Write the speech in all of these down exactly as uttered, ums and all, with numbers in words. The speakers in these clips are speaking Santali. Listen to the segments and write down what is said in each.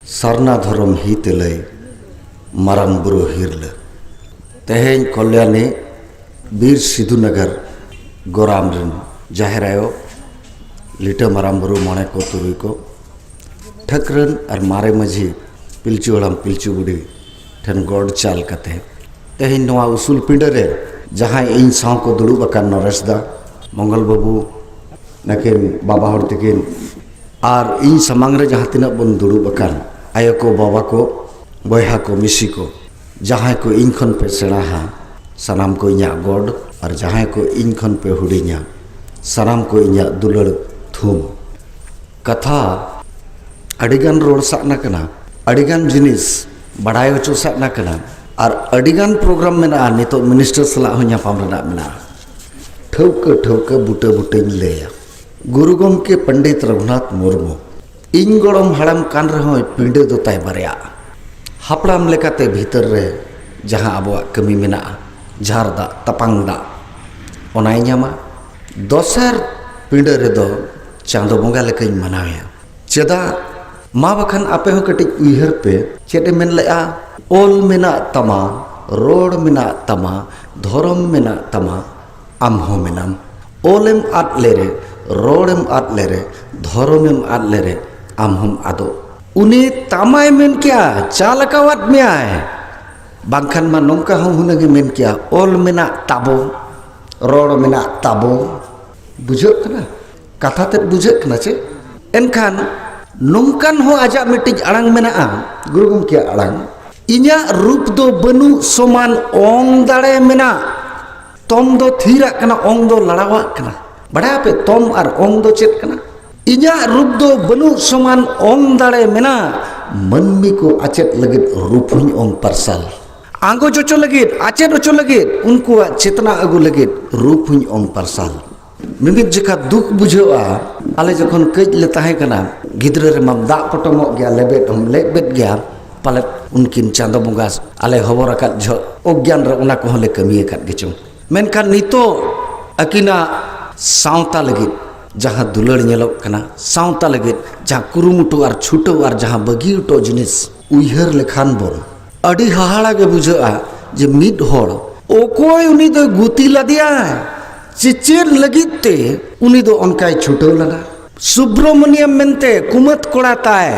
ᱥᱟᱨᱱᱟ ᱫᱷᱚᱨᱚᱢ ᱦᱤᱛ ᱞᱟᱹᱭ ᱢᱟᱨᱟᱝ ᱵᱩᱨᱩ ᱦᱤᱨᱞᱟᱹ᱾ ᱛᱮᱦᱮᱧ ᱠᱚᱞᱭᱟᱱᱤ ᱵᱤᱨ ᱥᱤᱫᱷᱩ ᱱᱟᱜᱟᱨ ᱜᱚᱨᱟᱢ ᱨᱮᱱ ᱡᱟᱦᱮᱨ ᱟᱭᱳ, ᱞᱤᱴᱟᱹ ᱢᱟᱨᱟᱝ ᱵᱩᱨᱩ, ᱢᱚᱬᱮ ᱠᱚ ᱛᱩᱨᱩᱭ ᱠᱚ, ᱴᱷᱟᱹᱠᱨᱟᱹᱱ ᱟᱨ ᱢᱟᱨᱮ ᱢᱟᱹᱡᱷᱤ ᱯᱤᱞᱪᱩ ᱦᱟᱲᱟᱢ ᱯᱤᱞᱪᱩ ᱵᱩᱰᱷᱤ ᱴᱷᱮᱱ ᱜᱚᱰ ᱪᱟᱞ ᱠᱟᱛᱮ ᱛᱮᱦᱮᱧ ᱱᱚᱣᱟ ᱩᱥᱩᱞ ᱯᱤᱸᱰᱟᱹ ᱨᱮ ᱡᱟᱦᱟᱸᱭ ᱤᱧ ᱥᱟᱶ ᱠᱚ ᱫᱩᱲᱩᱵ ᱟᱠᱟᱱ ᱱᱚᱨᱮᱥ ᱫᱟ, ᱢᱚᱝᱜᱚᱞ ᱵᱟᱹᱵᱩ, ᱱᱟᱹᱠᱤᱱ ᱵᱟᱵᱟ ᱦᱚᱲ ᱛᱟᱹᱠᱤᱱ, ᱟᱨ ᱤᱧ ᱥᱟᱢᱟᱝ ᱨᱮ ᱡᱟᱦᱟᱸ ᱛᱤᱱᱟᱹᱜ ᱵᱚᱱ ᱫᱩᱲᱩᱵ ᱟᱠᱟᱱ ᱟᱭᱳ ᱠᱚ, ᱵᱟᱵᱟ ᱠᱚ, ᱵᱚᱭᱦᱟ ᱠᱚ, ᱢᱤᱥᱤ ᱠᱚ, ᱡᱟᱦᱟᱸᱭ ᱠᱚ ᱤᱧ ᱠᱷᱚᱱ ᱯᱮ ᱥᱮᱬᱟᱦᱟ, ᱥᱟᱱᱟᱢ ᱠᱚ ᱤᱧᱟᱹᱜ ᱜᱚᱰ, ᱟᱨ ᱡᱟᱦᱟᱸᱭ ᱠᱚ ᱤᱧ ᱠᱷᱚᱱ ᱯᱮ ᱦᱩᱰᱤᱧᱟ, ᱥᱟᱱᱟᱢ ᱠᱚ ᱤᱧᱟᱹᱜ ᱫᱩᱞᱟᱹᱲ ᱛᱷᱩᱢ᱾ ᱠᱟᱛᱷᱟ ᱟᱹᱰᱤᱜᱟᱱ ᱨᱚᱲ ᱥᱟᱜᱱᱟ ᱠᱟᱱᱟ, ᱟᱹᱰᱤᱜᱟᱱ ᱡᱤᱱᱤᱥ ᱵᱟᱰᱟᱭ ᱦᱚᱪᱚ ᱥᱟᱜᱱᱟ ᱠᱟᱱᱟ, ᱟᱨ ᱟᱹᱰᱤᱜᱟᱱ ᱯᱨᱳᱜᱨᱟᱢ ᱢᱮᱱᱟᱜᱼᱟ, ᱱᱤᱛᱚᱜ ᱢᱤᱱᱤᱥᱴᱟᱨ ᱥᱟᱞᱟᱜ ᱦᱚᱸ ᱧᱟᱯᱟᱢ ᱨᱮᱱᱟᱜ ᱢᱮᱱᱟᱜᱼᱟ᱾ ᱴᱷᱟᱹᱣᱠᱟᱹ ᱴᱷᱟᱹᱣᱠᱟᱹ ᱵᱩᱴᱟᱹ ᱵᱩᱴᱟᱹᱧ ᱞᱟᱹᱭᱟ᱾ ᱜᱩᱨᱩ ᱜᱚᱢᱠᱮ ᱯᱚᱱᱰᱤᱛ ᱨᱚᱜᱷᱩᱱᱟᱛᱷ ᱢᱩᱨᱢᱩ ᱤᱧ ᱜᱚᱲᱚᱢ ᱦᱟᱲᱟᱢ ᱠᱟᱱ ᱨᱮᱦᱚᱸᱭ ᱯᱤᱸᱰᱟᱹ ᱫᱚ ᱛᱟᱭ ᱵᱟᱨᱭᱟᱜᱼᱟ᱾ ᱦᱟᱯᱲᱟᱢ ᱞᱮᱠᱟᱛᱮ ᱵᱷᱤᱛᱟᱹᱨ ᱨᱮ ᱡᱟᱦᱟᱸ ᱟᱵᱚᱣᱟᱜ ᱠᱟᱹᱢᱤ ᱢᱮᱱᱟᱜᱼᱟ, ᱡᱷᱟᱨ ᱫᱟᱜ, ᱛᱟᱯᱟᱝ ᱫᱟᱜ, ᱚᱱᱟᱭ ᱧᱟᱢᱟ᱾ ᱫᱚᱥᱟᱨ ᱯᱤᱸᱰᱟᱹ ᱨᱮᱫᱚ ᱪᱟᱸᱫᱚ ᱵᱚᱸᱜᱟ ᱞᱮᱠᱟᱧ ᱢᱟᱱᱟᱣᱮᱭᱟ᱾ ᱪᱮᱫᱟᱜ? ᱢᱟ ᱵᱟᱠᱷᱟᱱ ᱟᱯᱮ ᱦᱚᱸ ᱠᱟᱹᱴᱤᱡ ᱩᱭᱦᱟᱹᱨ ᱯᱮ, ᱪᱮᱫ ᱮ ᱢᱮᱱ ᱞᱮᱫᱼᱟ? ᱚᱞ ᱢᱮᱱᱟᱜ ᱛᱟᱢᱟ, ᱨᱚᱲ ᱢᱮᱱᱟᱜ ᱛᱟᱢᱟ, ᱫᱷᱚᱨᱚᱢ ᱢᱮᱱᱟᱜ ᱛᱟᱢᱟ, ᱟᱢ ᱦᱚᱸ ᱢᱮᱱᱟᱢ᱾ ᱚᱞᱮᱢ ᱟᱫ ᱞᱮᱨᱮ, ᱨᱚᱲᱮᱢ ᱟᱫ ᱞᱮᱨᱮ, ᱫᱷᱚᱨᱚᱢᱮᱢ ᱟᱫ ᱞᱮᱨᱮ, ᱟᱢ ᱦᱚᱸᱢ ᱟᱫᱚᱜ᱾ ᱩᱱᱤ ᱛᱟᱢᱟᱭ ᱢᱮᱱ ᱠᱮᱜᱼᱟ, ᱪᱟᱞ ᱟᱠᱟᱣᱟᱫ ᱢᱮᱭᱟᱭ᱾ ᱵᱟᱝᱠᱷᱟᱱ ᱢᱟ ᱱᱚᱝᱠᱟ ᱦᱚᱸ ᱦᱩᱱᱟᱹᱝ ᱮ ᱢᱮᱱ ᱠᱮᱭᱟ, ᱚᱞ ᱢᱮᱱᱟᱜ ᱛᱟᱵᱚ, ᱨᱚᱲ ᱢᱮᱱᱟᱜ ᱛᱟᱵᱚ᱾ ᱵᱩᱡᱷᱟᱹᱜ ᱠᱟᱱᱟ? ᱠᱟᱛᱷᱟ ᱛᱮᱫ ᱵᱩᱡᱷᱟᱹᱜ ᱠᱟᱱᱟ ᱪᱮ? ᱮᱱᱠᱷᱟᱱ ᱱᱚᱝᱠᱟᱱ ᱦᱚᱸ ᱟᱡᱟᱜ ᱢᱤᱫᱴᱤᱡ ᱟᱲᱟᱝ ᱢᱮᱱᱟᱜᱼᱟ, ᱜᱩᱨᱩ ᱜᱚᱢᱠᱮᱭᱟᱜ ᱟᱲᱟᱝ, "ᱤᱧᱟᱹᱜ ᱨᱩᱯ ᱫᱚ ᱵᱟᱹᱱᱩᱜ ᱥᱚᱢᱟᱱ ᱚᱝ ᱫᱟᱲᱮ ᱢᱮᱱᱟᱜ, ᱛᱚᱢ ᱫᱚ ᱛᱷᱤᱨᱟᱜ ᱠᱟᱱᱟ, ᱚᱝ ᱫᱚ ᱞᱟᱲᱟᱣᱟᱜ ᱠᱟᱱᱟ᱾" ᱵᱟᱲᱟᱭᱟᱯᱮ ᱛᱚᱢ ᱟᱨ ᱚᱝ ᱫᱚ ᱪᱮᱫ ᱠᱟᱱᱟ? "ᱤᱧᱟᱹᱜ ᱨᱩᱯ ᱫᱚ ᱵᱟᱹᱱᱩᱜ ᱥᱚᱢᱟᱱ ᱚᱝ ᱫᱟᱲᱮ ᱢᱮᱱᱟᱜ, ᱢᱟᱹᱱᱢᱤ ᱠᱚ ᱟᱪᱮᱫ ᱞᱟᱹᱜᱤᱫ ᱨᱩᱯ ᱦᱚᱸᱧ ᱚᱝ ᱯᱟᱨᱥᱟᱞ, ᱟᱸᱜᱚᱪ ᱦᱚᱪᱚ ᱞᱟᱹᱜᱤᱫ, ᱟᱪᱮᱫ ᱦᱚᱪᱚ ᱞᱟᱹᱜᱤᱫ, ᱩᱱᱠᱩᱣᱟᱜ ᱪᱮᱛᱱᱟ ᱟᱹᱜᱩ ᱞᱟᱹᱜᱤᱫ ᱨᱩᱯ ᱦᱚᱸᱧ ᱚᱝ ᱯᱟᱨᱥᱟᱞ᱾" ᱢᱤᱢᱤᱫ ᱡᱚᱠᱷᱟ ᱫᱩᱠ ᱵᱩᱡᱷᱟᱹᱜᱼᱟ, ᱟᱞᱮ ᱡᱚᱠᱷᱚᱱ ᱠᱟᱹᱡ ᱞᱮ ᱛᱟᱦᱮᱸ ᱠᱟᱱᱟ, ᱜᱤᱫᱽᱨᱟᱹ ᱨᱮᱢᱟᱢ ᱫᱟᱜ ᱯᱚᱴᱚᱢᱚᱜ ᱜᱮᱭᱟ, ᱞᱮᱵᱮᱫ ᱦᱚᱸᱢ ᱞᱮᱵᱮᱫ ᱜᱮᱭᱟ, ᱯᱟᱞᱮᱫ ᱩᱱᱠᱤᱱ ᱪᱟᱸᱫᱚ ᱵᱚᱸᱜᱟ ᱟᱞᱮ ᱦᱚᱵᱚᱨ ᱟᱠᱟᱫ ᱡᱚᱦᱚᱜ ᱚᱜᱽᱜᱭᱟᱱ ᱨᱮ ᱚᱱᱟ ᱠᱚᱦᱚᱸ ᱞᱮ ᱠᱟᱹᱢᱤ ᱟᱠᱟᱫ ᱜᱮᱪᱚᱝ᱾ ᱢᱮᱱᱠᱷᱟᱱ ᱱᱤᱛᱚᱜ ᱟᱹᱠᱤᱱᱟᱜ ᱥᱟᱶᱛᱟ ᱞᱟᱹᱜᱤᱫ, ᱡᱟᱦᱟᱸ ᱫᱩᱞᱟᱹᱲ ᱧᱮᱞᱚᱜ ᱠᱟᱱᱟ ᱥᱟᱶᱛᱟ ᱞᱟᱹᱜᱤᱫ, ᱡᱟᱦᱟᱸ ᱠᱩᱨᱩᱢᱩᱴᱩ ᱟᱨ ᱪᱷᱩᱴᱟᱹᱣ ᱟᱨ ᱡᱟᱦᱟᱸ ᱵᱟᱹᱜᱤ ᱦᱚᱴᱚ ᱡᱤᱱᱤᱥ, ᱩᱭᱦᱟᱹᱨ ᱞᱮᱠᱷᱟᱱ ᱵᱚᱱ ᱟᱹᱰᱤ ᱦᱟᱦᱟᱲᱟ ᱜᱮ ᱵᱩᱡᱷᱟᱹᱜᱼᱟ ᱡᱮ ᱢᱤᱫ ᱦᱚᱲ ᱚᱠᱚᱭ ᱩᱱᱤ ᱫᱚᱭ ᱜᱩᱛᱤ ᱞᱮᱫᱮᱭᱟᱭ, ᱪᱮ ᱪᱮᱫ ᱞᱟᱹᱜᱤᱫ ᱛᱮ ᱩᱱᱤ ᱫᱚ ᱚᱱᱠᱟᱭ ᱪᱷᱩᱴᱟᱹᱣ ᱞᱮᱱᱟ᱾ ᱥᱩᱵᱽᱨᱚᱢᱚᱱᱤᱭᱚᱢ ᱢᱮᱱᱛᱮ ᱠᱩᱢᱟᱹᱛ ᱠᱚᱲᱟ ᱛᱟᱭ,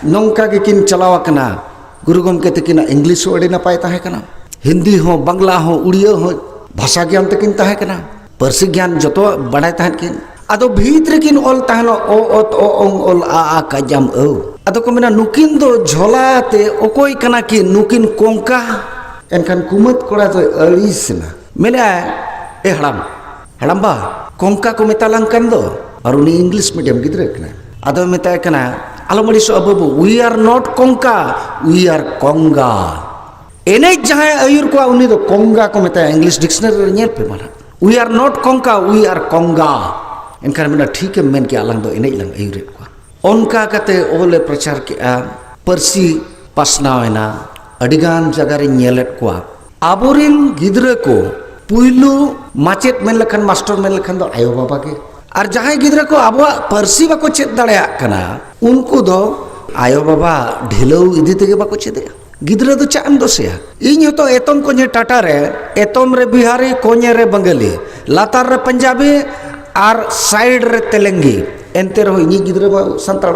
ᱱᱚᱝᱠᱟ ᱜᱮᱠᱤᱱ ᱪᱟᱞᱟᱣ ᱟᱠᱟᱱᱟ᱾ ᱜᱩᱨᱩ ᱜᱚᱢᱠᱮ ᱛᱟᱹᱠᱤᱱᱟᱜ ᱤᱝᱞᱤᱥ ᱦᱚᱸ ᱟᱹᱰᱤ ᱱᱟᱯᱟᱭ ᱛᱟᱦᱮᱸ ᱠᱟᱱᱟ, ᱦᱤᱱᱫᱤ ᱦᱚᱸ, ᱵᱟᱝᱞᱟ ᱦᱚᱸ, ᱩᱲᱤᱭᱟᱹ ᱦᱚᱸ ᱵᱷᱟᱥᱟ ᱜᱮᱭᱟᱱ ᱛᱟᱹᱠᱤᱱ ᱛᱟᱦᱮᱸ ᱠᱟᱱᱟ, ᱯᱟᱹᱨᱥᱤ ᱜᱮᱭᱟᱱ ᱡᱚᱛᱚᱣᱟᱜ ᱵᱟᱲᱟᱭ ᱛᱟᱦᱮᱸᱫ ᱠᱤᱱ᱾ ᱟᱫᱚ ᱵᱷᱤᱛ ᱨᱮᱠᱤᱱ ᱚᱞ ᱛᱟᱦᱮᱱᱚᱜ ᱚ, ᱚᱛ, ᱚ, ᱚᱝ, ᱚᱞ, ᱟ, ᱟ, ᱠᱟᱡᱟᱢ, ᱟᱹᱣ᱾ ᱟᱫᱚ ᱠᱚ ᱢᱮᱱᱟ, "ᱱᱩᱠᱤᱱ ᱫᱚ ᱡᱷᱚᱞᱟ ᱛᱮ ᱚᱠᱚᱭ ᱠᱟᱱᱟ ᱠᱤᱱ? ᱱᱩᱠᱤᱱ ᱠᱚᱝᱠᱟ?" ᱮᱱᱠᱷᱟᱱ ᱠᱩᱢᱟᱹᱫ ᱠᱚᱲᱟ ᱫᱚᱭ ᱟᱹᱲᱤᱥ ᱮᱱᱟ, ᱢᱮᱱᱮᱫᱼᱟᱭ, "ᱮ ᱦᱟᱲᱟᱢ, ᱦᱟᱲᱟᱢᱵᱟ, ᱠᱚᱝᱠᱟ ᱠᱚ ᱢᱮᱛᱟ ᱞᱟᱝ ᱠᱟᱱ ᱫᱚ?" ᱟᱨ ᱩᱱᱤ ᱤᱝᱞᱤᱥ ᱢᱤᱰᱤᱭᱟᱢ ᱜᱤᱫᱽᱨᱟᱹ ᱠᱟᱱᱟᱭ᱾ ᱟᱫᱚᱭ ᱢᱮᱛᱟᱭ ᱠᱟᱱᱟ, "ᱟᱞᱚᱢ ᱟᱹᱲᱤᱥᱚᱜᱼᱟ ᱵᱟᱹᱵᱩ, we are not ᱠᱚᱝᱠᱟ, we are ᱠᱚᱝᱜᱟ᱾ ᱮᱱᱮᱡ ᱡᱟᱦᱟᱸᱭ ᱟᱹᱭᱩᱨ ᱠᱚᱣᱟ ᱩᱱᱤ ᱫᱚ ᱠᱚᱝᱜᱟ ᱠᱚ ᱢᱮᱛᱟᱭᱟ, ᱤᱝᱞᱤᱥ ᱰᱤᱠᱥᱱᱟᱨᱤ ᱨᱮ ᱧᱮᱞ ᱯᱮ ᱢᱟᱲᱟᱝ, we are not ᱠᱚᱝᱠᱟ, we are ᱠᱚᱝᱜᱟ᱾" ᱮᱱᱠᱷᱟᱱ ᱢᱮᱱᱟ, "ᱴᱷᱤᱠᱮᱢ ᱢᱮᱱ ᱠᱮᱜᱼᱟ, ᱟᱞᱟᱝ ᱫᱚ ᱮᱱᱮᱡ ᱞᱟᱝ ᱟᱹᱭᱩᱨᱮᱫ ᱠᱚᱣᱟ᱾" ᱚᱱᱠᱟ ᱠᱟᱛᱮ ᱚᱞ ᱮ ᱯᱨᱚᱪᱟᱨ ᱠᱮᱜᱼᱟ, ᱯᱟᱹᱨᱥᱤ ᱯᱟᱥᱱᱟᱣ ᱮᱱᱟ᱾ ᱟᱹᱰᱤᱜᱟᱱ ᱡᱟᱭᱜᱟ ᱨᱤᱧ ᱧᱮᱞᱮᱫ ᱠᱚᱣᱟ, ᱟᱵᱚᱨᱤᱱ ᱜᱤᱫᱽᱨᱟᱹ ᱠᱚ ᱯᱩᱭᱞᱩ ᱢᱟᱪᱮᱫ ᱢᱮᱱ ᱞᱮᱠᱷᱟᱱ, ᱢᱟᱥᱴᱚᱨ ᱢᱮᱱ ᱞᱮᱠᱷᱟᱱ ᱫᱚ ᱟᱭᱳᱼᱵᱟᱵᱟ ᱜᱮ᱾ ᱟᱨ ᱡᱟᱦᱟᱸᱭ ᱜᱤᱫᱽᱨᱟᱹ ᱠᱚ ᱟᱵᱚᱣᱟᱜ ᱯᱟᱹᱨᱥᱤ ᱵᱟᱠᱚ ᱪᱮᱫ ᱫᱟᱲᱮᱭᱟᱜ ᱠᱟᱱᱟ, ᱩᱱᱠᱩ ᱫᱚ ᱟᱭᱳᱼᱵᱟᱵᱟ ᱰᱷᱤᱞᱟᱹᱣ ᱤᱫᱤ ᱛᱮᱜᱮ ᱵᱟᱠᱚ ᱪᱮᱫᱮᱜᱼᱟ᱾ ᱜᱤᱫᱽᱨᱟᱹ ᱫᱚ ᱪᱮᱫ ᱮᱢ ᱫᱳᱥᱮᱭᱟ? ᱤᱧ ᱦᱚᱸᱛᱚ ᱮᱛᱚᱢ ᱠᱚᱧᱮ ᱴᱟᱴᱟ ᱨᱮ, ᱮᱛᱚᱢ ᱨᱮ ᱵᱤᱦᱟᱨᱤ, ᱠᱚᱧᱮ ᱨᱮ ᱵᱟᱝᱜᱟᱞᱤ, ᱞᱟᱛᱟᱨ ᱨᱮ ᱯᱟᱧᱡᱟᱵᱤ ᱟᱨ ᱥᱟᱭᱤᱰ ᱨᱮ ᱛᱮᱞᱮᱝᱜᱤ᱾ ᱮᱱᱛᱮ ᱨᱮᱦᱚᱸ ᱤᱧᱤᱡ ᱜᱤᱫᱽᱨᱟᱹ ᱢᱟ ᱥᱟᱱᱛᱟᱲ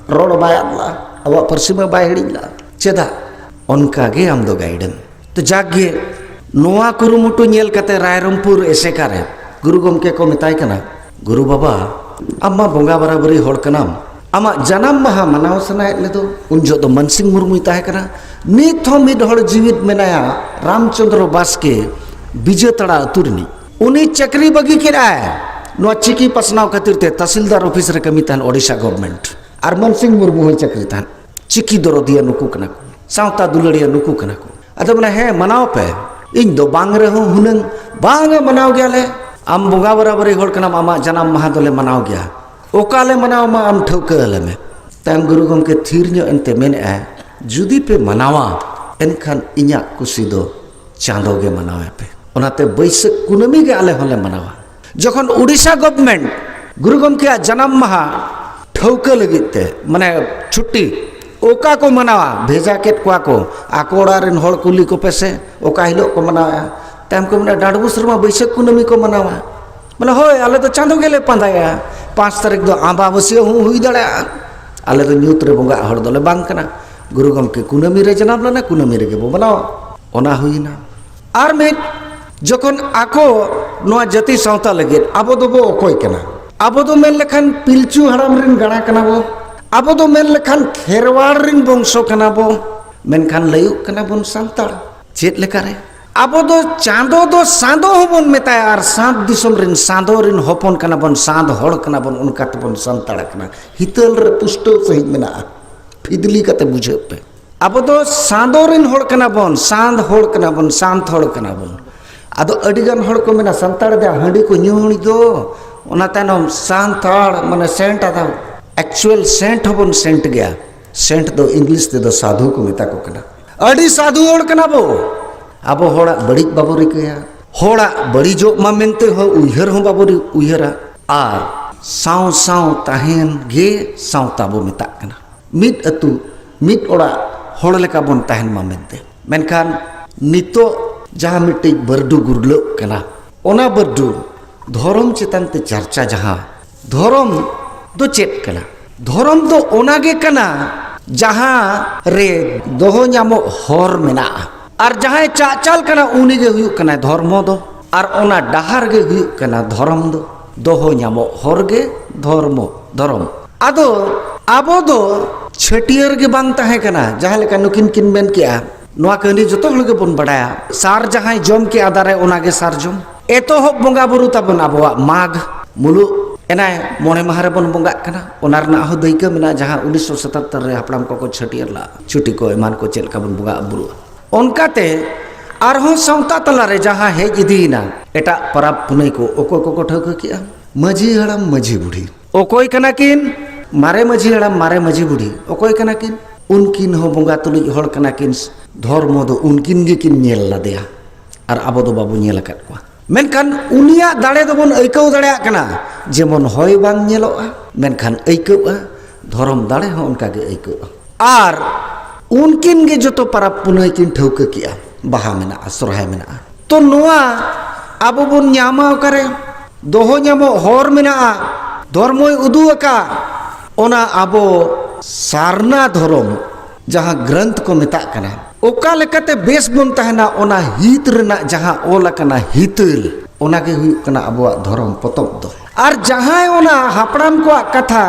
ᱨᱚᱲ ᱵᱟᱭ ᱟᱫ ᱞᱟᱜᱼᱟ, ᱟᱵᱚᱣᱟᱜ ᱯᱟᱹᱨᱥᱤ ᱢᱟ ᱵᱟᱭ ᱦᱤᱲᱤᱧ ᱞᱟᱜᱼᱟ᱾ ᱪᱮᱫᱟᱜ? ᱚᱱᱠᱟ ᱜᱮ ᱟᱢ ᱫᱚ ᱜᱟᱭᱤᱰ ᱮᱢ᱾ ᱛᱚ ᱡᱟᱠ ᱜᱮ, ᱱᱚᱣᱟ ᱠᱩᱨᱩᱢᱩᱴᱩ ᱧᱮᱞ ᱠᱟᱛᱮ ᱨᱟᱭᱨᱚᱝᱯᱩᱨ ᱮᱥᱮᱠᱟ ᱨᱮ ᱜᱩᱨᱩ ᱜᱚᱢᱠᱮ ᱠᱚ ᱢᱮᱛᱟᱭ ᱠᱟᱱᱟ, "ᱜᱩᱨᱩ ᱵᱟᱵᱟ, ᱟᱢ ᱢᱟ ᱵᱚᱸᱜᱟ ᱵᱟᱨᱟᱵᱟᱹᱨᱤ ᱦᱚᱲ ᱠᱟᱱᱟᱢ, ᱟᱢᱟᱜ ᱡᱟᱱᱟᱢ ᱢᱟᱦᱟ ᱢᱟᱱᱟᱣ ᱥᱟᱱᱟᱭᱮᱫ ᱞᱮᱫᱚ?" ᱩᱱ ᱡᱚᱦᱚᱜ ᱫᱚ ᱢᱟᱱᱥᱤᱝ ᱢᱩᱨᱢᱩᱭ ᱛᱟᱦᱮᱸ ᱠᱟᱱᱟ᱾ ᱱᱤᱛ ᱦᱚᱸ ᱢᱤᱫ ᱦᱚᱲ ᱡᱤᱣᱤᱫ ᱢᱮᱱᱟᱭᱟ, ᱨᱟᱢᱪᱚᱸᱫᱽᱨᱚ ᱵᱟᱥᱠᱮ, ᱵᱤᱡᱟᱹᱛᱟᱲᱟ ᱟᱹᱛᱩ ᱨᱤᱱᱤᱡ᱾ ᱩᱱᱤ ᱪᱟᱹᱠᱨᱤ ᱵᱟᱹᱜᱤ ᱠᱮᱫᱟᱭ ᱱᱚᱣᱟ ᱪᱤᱠᱤ ᱯᱟᱥᱱᱟᱣ ᱠᱷᱟᱹᱛᱤᱨ ᱛᱮ, ᱛᱟᱥᱤᱞᱫᱟᱨ ᱚᱯᱷᱤᱥ ᱨᱮ ᱠᱟᱹᱢᱤ ᱛᱟᱦᱮᱱ ᱳᱰᱤᱥᱟ ᱜᱚᱵᱷᱢᱮᱱᱴ᱾ ᱟᱨ ᱢᱟᱱᱥᱤᱝ ᱢᱩᱨᱢᱩ ᱦᱚᱸᱭ ᱪᱟᱹᱠᱨᱤ ᱛᱟᱦᱮᱱ᱾ ᱪᱤᱠᱤ ᱫᱚᱨᱚᱫᱤᱭᱟᱹ ᱱᱩᱠᱩ ᱠᱟᱱᱟ ᱠᱚ, ᱥᱟᱶᱛᱟ ᱫᱩᱞᱟᱹᱲᱤᱭᱟᱹ ᱱᱩᱠᱩ ᱠᱟᱱᱟ ᱠᱚ᱾ ᱟᱫᱚ ᱢᱮᱱᱟ, "ᱦᱮᱸ, ᱢᱟᱱᱟᱣ ᱯᱮ, ᱤᱧ ᱫᱚ ᱵᱟᱝ ᱨᱮᱦᱚᱸ ᱦᱩᱱᱟᱹᱝ ᱵᱟᱝ ᱮ ᱢᱟᱱᱟᱣ ᱜᱮᱭᱟᱞᱮ᱾ ᱟᱢ ᱵᱚᱸᱜᱟ ᱵᱟᱨᱟᱵᱟᱹᱨᱤ ᱦᱚᱲ ᱠᱟᱱᱟᱢ, ᱟᱢᱟᱜ ᱡᱟᱱᱟᱢ ᱢᱟᱦᱟ ᱫᱚᱞᱮ ᱢᱟᱱᱟᱣ ᱜᱮᱭᱟ, ᱚᱠᱟ ᱞᱮ ᱢᱟᱱᱟᱣ ᱢᱟ ᱟᱢ ᱴᱷᱟᱹᱣᱠᱟᱹ ᱟᱞᱮ ᱢᱮ᱾" ᱛᱟᱭᱚᱢ ᱜᱩᱨᱩ ᱜᱚᱢᱠᱮ ᱛᱷᱤᱨ ᱧᱚᱜ ᱮᱱᱛᱮ ᱢᱮᱱᱮᱫᱼᱟᱭ, "ᱡᱩᱫᱤ ᱯᱮ ᱢᱟᱱᱟᱣᱟ, ᱮᱱᱠᱷᱟᱱ ᱤᱧᱟᱹᱜ ᱠᱩᱥᱤ ᱫᱚ ᱪᱟᱸᱫᱚ ᱜᱮ ᱢᱟᱱᱟᱣᱮ ᱯᱮ᱾" ᱚᱱᱟᱛᱮ ᱵᱟᱹᱭᱥᱟᱹᱠᱷ ᱠᱩᱱᱟᱹᱢᱤ ᱜᱮ ᱟᱞᱮ ᱦᱚᱸᱞᱮ ᱢᱟᱱᱟᱣᱟ᱾ ᱡᱚᱠᱷᱚᱱ ᱳᱰᱤᱥᱟ ᱜᱚᱵᱷᱢᱮᱱᱴ ᱜᱩᱨᱩ ᱜᱚᱢᱠᱮᱭᱟᱜ ᱡᱟᱱᱟᱢ ᱢᱟᱦᱟ ᱴᱷᱟᱹᱣᱠᱟᱹ ᱞᱟᱹᱜᱤᱫ ᱛᱮ, ᱢᱟᱱᱮ ᱪᱷᱩᱴᱴᱤ, ᱚᱠᱟ ᱠᱚ ᱢᱟᱱᱟᱣᱟ? ᱵᱷᱮᱡᱟ ᱠᱮᱫ ᱠᱚᱣᱟ ᱠᱚ ᱟᱠᱚ ᱚᱲᱟᱜ ᱨᱮᱱ ᱦᱚᱲ, ᱠᱩᱞᱤ ᱠᱚᱯᱮ ᱥᱮ ᱚᱠᱟ ᱦᱤᱞᱳᱜ ᱠᱚ ᱢᱟᱱᱟᱣᱟ᱾ ᱛᱟᱭᱚᱢ ᱠᱚ ᱢᱮᱱᱟ, ᱰᱟᱸᱰᱵᱩᱥ ᱨᱮᱢᱟ ᱵᱟᱹᱭᱥᱟᱹᱠᱷ ᱠᱩᱱᱟᱹᱢᱤ ᱠᱚ ᱢᱟᱱᱟᱣᱟ᱾ ᱢᱟᱱᱮ, ᱦᱳᱭ, ᱟᱞᱮ ᱫᱚ ᱪᱟᱸᱫᱚ ᱜᱮᱞᱮ ᱯᱟᱸᱡᱟᱭᱟ, ᱯᱟᱸᱪ ᱛᱟᱹᱨᱤᱠᱷ ᱫᱚ ᱟᱢᱵᱟᱵᱟᱹᱥᱭᱟᱹ ᱦᱚᱸ ᱦᱩᱭ ᱫᱟᱲᱮᱭᱟᱜᱼᱟ᱾ ᱟᱞᱮ ᱫᱚ ᱧᱩᱛ ᱨᱮ ᱵᱚᱸᱜᱟᱜ ᱦᱚᱲ ᱫᱚᱞᱮ ᱵᱟᱝ ᱠᱟᱱᱟ᱾ ᱜᱩᱨᱩ ᱜᱚᱢᱠᱮ ᱠᱩᱱᱟᱹᱢᱤ ᱨᱮ ᱡᱟᱱᱟᱢ ᱞᱮᱱᱟ, ᱠᱩᱱᱟᱹᱢᱤ ᱨᱮᱜᱮ ᱵᱚ ᱢᱟᱱᱟᱣᱟ᱾ ᱚᱱᱟ ᱦᱩᱭᱱᱟ᱾ ᱟᱨ ᱢᱤᱫ, ᱡᱚᱠᱷᱚᱱ ᱟᱠᱚ ᱱᱚᱣᱟ ᱡᱟᱹᱛᱤ ᱥᱟᱶᱛᱟ ᱞᱟᱹᱜᱤᱫ ᱟᱵᱚ ᱫᱚᱵᱚ ᱚᱠᱚᱭ ᱠᱟᱱᱟ? ᱟᱵᱚ ᱫᱚ ᱢᱮᱱ ᱞᱮᱠᱷᱟᱱ ᱯᱤᱞᱪᱩ ᱦᱟᱲᱟᱢ ᱨᱮᱱ ᱜᱟᱬᱟ ᱠᱟᱱᱟ ᱵᱚ, ᱟᱵᱚ ᱫᱚ ᱢᱮᱱ ᱞᱮᱠᱷᱟᱱ ᱠᱷᱮᱨᱣᱟᱲ ᱨᱮᱱ ᱵᱚᱝᱥᱚ ᱠᱟᱱᱟ ᱵᱚ, ᱢᱮᱱᱠᱷᱟᱱ ᱞᱟᱹᱭᱩᱜ ᱠᱟᱱᱟ ᱵᱚᱱ ᱥᱟᱱᱛᱟᱲ᱾ ᱪᱮᱫ ᱞᱮᱠᱟᱨᱮ? ᱟᱵᱚ ᱫᱚ ᱪᱟᱸᱫᱚ ᱫᱚ ᱥᱟᱸᱫᱚ ᱦᱚᱸᱵᱚᱱ ᱢᱮᱛᱟᱭᱟ, ᱟᱨ ᱥᱟᱸᱛ ᱫᱤᱥᱚᱢ ᱨᱮᱱ ᱥᱟᱸᱫᱚ ᱨᱮᱱ ᱦᱚᱯᱚᱱ ᱠᱟᱱᱟ ᱵᱚᱱ, ᱥᱟᱸᱛ ᱦᱚᱲ ᱠᱟᱱᱟ ᱵᱚᱱ, ᱚᱱᱠᱟ ᱛᱮᱵᱚᱱ ᱥᱟᱱᱛᱟᱲ ᱠᱟᱱᱟ᱾ ᱦᱤᱛᱟᱹᱞ ᱨᱮ ᱯᱩᱥᱴᱟᱹᱣ ᱥᱟᱺᱦᱤᱡ ᱢᱮᱱᱟᱜᱼᱟ, ᱯᱷᱤᱫᱽᱞᱤ ᱠᱟᱛᱮ ᱵᱩᱡᱷᱟᱹᱜ ᱯᱮ᱾ ᱟᱵᱚ ᱫᱚ ᱥᱟᱸᱫᱚ ᱨᱮᱱ ᱦᱚᱲ ᱠᱟᱱᱟ ᱵᱚᱱ, ᱥᱟᱸᱛ ᱦᱚᱲ ᱠᱟᱱᱟ ᱵᱚᱱ, ᱥᱟᱸᱛ ᱦᱚᱲ ᱠᱟᱱᱟ ᱵᱚᱱ᱾ ᱟᱫᱚ ᱟᱹᱰᱤ ᱜᱟᱱ ᱦᱚᱲ ᱠᱚ ᱢᱮᱱᱟ, ᱥᱟᱱᱛᱟᱲ ᱫᱚ ᱦᱟᱺᱰᱤ ᱠᱚ ᱧᱩ ᱦᱟᱺᱰᱤ ᱫᱚ, ᱚᱱᱟ ᱛᱟᱭᱱᱚᱢ ᱥᱟᱱᱛᱟᱲ ᱢᱟᱱᱮ ᱥᱮᱱᱴ ᱟᱫᱟ᱾ ᱮᱠᱪᱩᱭᱟᱞ ᱥᱮᱱᱴ ᱦᱚᱸᱵᱚᱱ ᱥᱮᱱᱴ ᱜᱮᱭᱟ᱾ ᱥᱮᱱᱴ ᱫᱚ ᱤᱝᱞᱤᱥ ᱛᱮᱫᱚ ᱥᱟᱫᱷᱩ ᱠᱚ ᱢᱮᱛᱟ ᱠᱚ ᱠᱟᱱᱟ᱾ ᱟᱹᱰᱤ ᱥᱟᱫᱷᱩ ᱦᱚᱲ ᱠᱟᱱᱟ ᱵᱚ᱾ ᱟᱵᱚ ᱦᱚᱲᱟᱜ ᱵᱟᱹᱲᱤᱡ ᱵᱟᱵᱚ ᱨᱤᱠᱟᱹᱭᱟ, ᱦᱚᱲᱟᱜ ᱵᱟᱹᱲᱤᱡᱚᱜ ᱢᱟ ᱢᱮᱱᱛᱮ ᱦᱚᱸ ᱩᱭᱦᱟᱹᱨ ᱦᱚᱸ ᱵᱟᱵᱚ ᱨᱤ-, ᱩᱭᱦᱟᱹᱨᱟ᱾ ᱟᱨ ᱥᱟᱶ ᱥᱟᱶ ᱛᱟᱦᱮᱱ ᱜᱮ ᱥᱟᱶᱛᱟ ᱵᱚ ᱢᱮᱛᱟᱜ ᱠᱟᱱᱟ᱾ ᱢᱤᱫ ᱟᱹᱛᱩ, ᱢᱤᱫ ᱚᱲᱟᱜ ᱦᱚᱲ ᱞᱮᱠᱟ ᱵᱚᱱ ᱛᱟᱦᱮᱱ ᱢᱟ ᱢᱮᱱᱛᱮ᱾ ᱢᱮᱱᱠᱷᱟᱱ ᱱᱤᱛᱚᱜ ᱡᱟᱦᱟᱸ ᱢᱤᱫᱴᱤᱡ ᱵᱟᱹᱨᱰᱩ ᱜᱩᱨᱞᱟᱹᱜ ᱠᱟᱱᱟ, ᱚᱱᱟ ᱵᱟᱹᱨᱰᱩ ᱫᱷᱚᱨᱚᱢ ᱪᱮᱛᱟᱱ ᱛᱮ ᱪᱟᱨᱪᱟ ᱡᱟᱦᱟᱸ, ᱫᱷᱚᱨᱚᱢ ᱫᱚ ᱪᱮᱫ ᱠᱟᱱᱟ? ᱫᱷᱚᱨᱚᱢ ᱫᱚ ᱚᱱᱟ ᱜᱮ ᱠᱟᱱᱟ ᱡᱟᱦᱟᱸ ᱨᱮ ᱫᱚᱦᱚ ᱧᱟᱢᱚᱜ ᱦᱚᱨ ᱢᱮᱱᱟᱜᱼᱟ, ᱟᱨ ᱡᱟᱦᱟᱸᱭ ᱪᱟᱜᱪᱟᱞ ᱠᱟᱱᱟ ᱩᱱᱤ ᱜᱮ ᱦᱩᱭᱩᱜ ᱠᱟᱱᱟᱭ ᱫᱷᱚᱨᱢᱚ ᱫᱚ, ᱟᱨ ᱚᱱᱟ ᱰᱟᱦᱟᱨ ᱜᱮ ᱦᱩᱭᱩᱜ ᱠᱟᱱᱟ ᱫᱷᱚᱨᱚᱢ ᱫᱚ᱾ ᱫᱚᱦᱚ ᱧᱟᱢᱚᱜ ᱦᱚᱨ ᱜᱮ ᱫᱷᱚᱨᱢᱚ, ᱫᱷᱚᱨᱚᱢ᱾ ᱟᱫᱚ ᱟᱵᱚ ᱫᱚ ᱪᱷᱟᱹᱴᱭᱟᱹᱨ ᱜᱮ ᱵᱟᱝ ᱛᱟᱦᱮᱸ ᱠᱟᱱᱟ, ᱡᱟᱦᱟᱸ ᱞᱮᱠᱟ ᱱᱩᱠᱤᱱ ᱠᱤᱱ ᱢᱮᱱ ᱠᱮᱜᱼᱟ, ᱱᱚᱣᱟ ᱠᱟᱹᱦᱱᱤ ᱡᱚᱛᱚ ᱦᱚᱲ ᱜᱮᱵᱚᱱ ᱵᱟᱲᱟᱭᱟ, ᱥᱟᱨ ᱡᱟᱦᱟᱸᱭ ᱡᱚᱢ ᱠᱮᱜᱼᱟ ᱫᱟᱨᱮ, ᱚᱱᱟ ᱜᱮ ᱥᱟᱨᱡᱚᱢ᱾ ᱮᱛᱚᱦᱚᱵ ᱵᱚᱸᱜᱟ ᱵᱩᱨᱩ ᱛᱟᱵᱚᱱ ᱟᱵᱚᱣᱟᱜ ᱢᱟᱜᱽ ᱢᱩᱞᱩᱜ, ᱮᱱᱟᱭ ᱢᱚᱬᱮ ᱢᱟᱦᱟ ᱨᱮᱵᱚᱱ ᱵᱚᱸᱜᱟᱜ ᱠᱟᱱᱟ᱾ ᱚᱱᱟ ᱨᱮᱱᱟᱜ ᱦᱚᱸ ᱫᱟᱹᱭᱠᱟᱹ ᱢᱮᱱᱟᱜᱼᱟ, ᱡᱟᱦᱟᱸ ᱩᱱᱤᱥᱥᱚ ᱥᱟᱛᱟᱛᱛᱚᱨ ᱨᱮ ᱦᱟᱯᱲᱟᱢ ᱠᱚᱠᱚ ᱪᱷᱟᱹᱴᱭᱟᱹᱨ ᱞᱟᱜᱼᱟ, ᱪᱷᱩᱴᱤ ᱠᱚ ᱮᱢᱟᱱ ᱠᱚ ᱪᱮᱫ ᱞᱮᱠᱟ ᱵᱚᱱ ᱵᱚᱸᱜᱟ ᱵᱩᱨᱩᱜᱼᱟ᱾ ᱚᱱᱠᱟᱛᱮ ᱟᱨᱦᱚᱸ ᱥᱟᱶᱛᱟ ᱛᱟᱞᱟᱨᱮ ᱡᱟᱦᱟᱸ ᱦᱮᱡ ᱤᱫᱤᱭᱮᱱᱟ, ᱮᱴᱟᱜ ᱯᱚᱨᱚᱵᱽ ᱯᱩᱱᱟᱹᱭ ᱠᱚ ᱚᱠᱚᱭ ᱠᱚᱠᱚ ᱴᱷᱟᱹᱣᱠᱟᱹ ᱠᱮᱜᱼᱟ? ᱢᱟᱹᱡᱷᱤ ᱦᱟᱲᱟᱢ, ᱢᱟᱹᱡᱷᱤ ᱵᱩᱲᱦᱤ᱾ ᱚᱠᱚᱭ ᱠᱟᱱᱟ ᱠᱤᱱ? ᱢᱟᱨᱮ ᱢᱟᱹᱡᱷᱤ ᱦᱟᱲᱟᱢ, ᱢᱟᱨᱮ ᱢᱟᱹᱡᱷᱤ ᱵᱩᱲᱦᱤ ᱚᱠᱚᱭ ᱠᱟᱱᱟ ᱠᱤᱱ? ᱩᱱᱠᱤᱱ ᱦᱚᱸ ᱵᱚᱸᱜᱟ ᱛᱩᱞᱩᱡ ᱦᱚᱲ ᱠᱟᱱᱟ ᱠᱤᱱ᱾ ᱫᱷᱚᱨᱢᱚ ᱫᱚ ᱩᱱᱠᱤᱱ ᱜᱮᱠᱤᱱ ᱧᱮᱞ ᱞᱟᱫᱮᱭᱟ, ᱟᱨ ᱟᱵᱚ ᱫᱚ ᱵᱟᱵᱚ ᱧᱮᱞ ᱟᱠᱟᱫ ᱠᱚᱣᱟ᱾ ᱢᱮᱱᱠᱷᱟᱱ ᱩᱱᱤᱭᱟᱜ ᱫᱟᱲᱮ ᱫᱚᱵᱚᱱ ᱟᱹᱭᱠᱟᱹᱣ ᱫᱟᱲᱮᱭᱟᱜ ᱠᱟᱱᱟ, ᱡᱮᱢᱚᱱ ᱦᱚᱭ ᱵᱟᱝ ᱧᱮᱞᱚᱜᱼᱟ, ᱢᱮᱱᱠᱷᱟᱱ ᱟᱹᱭᱠᱟᱹᱜᱼᱟ᱾ ᱫᱷᱚᱨᱚᱢ ᱫᱟᱲᱮ ᱦᱚᱸ ᱚᱱᱠᱟ ᱜᱮ ᱟᱹᱭᱠᱟᱹᱜᱼᱟ᱾ ᱟᱨ ᱩᱱᱠᱤᱱ ᱜᱮ ᱡᱚᱛᱚ ᱯᱟᱨᱟᱵᱽ ᱯᱩᱱᱟᱹᱭ ᱠᱤᱱ ᱴᱷᱟᱹᱣᱠᱟᱹ ᱠᱮᱜᱼᱟ, ᱵᱟᱦᱟ ᱢᱮᱱᱟᱜᱼᱟ, ᱥᱚᱨᱦᱟᱭ ᱢᱮᱱᱟᱜᱼᱟ᱾ ᱛᱚ ᱱᱚᱣᱟ ᱟᱵᱚ ᱵᱚᱱ ᱧᱟᱢᱟ ᱚᱠᱟᱨᱮ? ᱫᱚᱦᱚ ᱧᱟᱢᱚᱜ ᱦᱚᱨ ᱢᱮᱱᱟᱜᱼᱟ, ᱫᱷᱚᱨᱢᱚᱭ ᱩᱫᱩᱜ ᱟᱠᱟᱫ, ᱚᱱᱟ ᱟᱵᱚ ᱥᱟᱨᱱᱟ ᱫᱷᱚᱨᱚᱢ ᱡᱟᱦᱟᱸ ᱜᱨᱚᱱᱛᱷ ᱠᱚ ᱢᱮᱛᱟᱜ ᱠᱟᱱᱟ, ᱚᱠᱟ ᱞᱮᱠᱟᱛᱮ ᱵᱮᱥ ᱵᱚᱱ ᱛᱟᱦᱮᱱᱟ, ᱚᱱᱟ ᱦᱤᱛ ᱨᱮᱱᱟᱜ ᱡᱟᱦᱟᱸ ᱚᱞ ᱟᱠᱟᱱᱟ ᱦᱤᱛᱟᱹᱞ, ᱚᱱᱟ ᱜᱮ ᱦᱩᱭᱩᱜ ᱠᱟᱱᱟ ᱟᱵᱚᱣᱟᱜ ᱫᱷᱚᱨᱚᱢ ᱯᱚᱛᱚᱵ ᱫᱚ᱾ ᱟᱨ ᱡᱟᱦᱟᱸᱭ ᱚᱱᱟ ᱦᱟᱯᱲᱟᱢ ᱠᱚᱣᱟᱜ ᱠᱟᱛᱷᱟ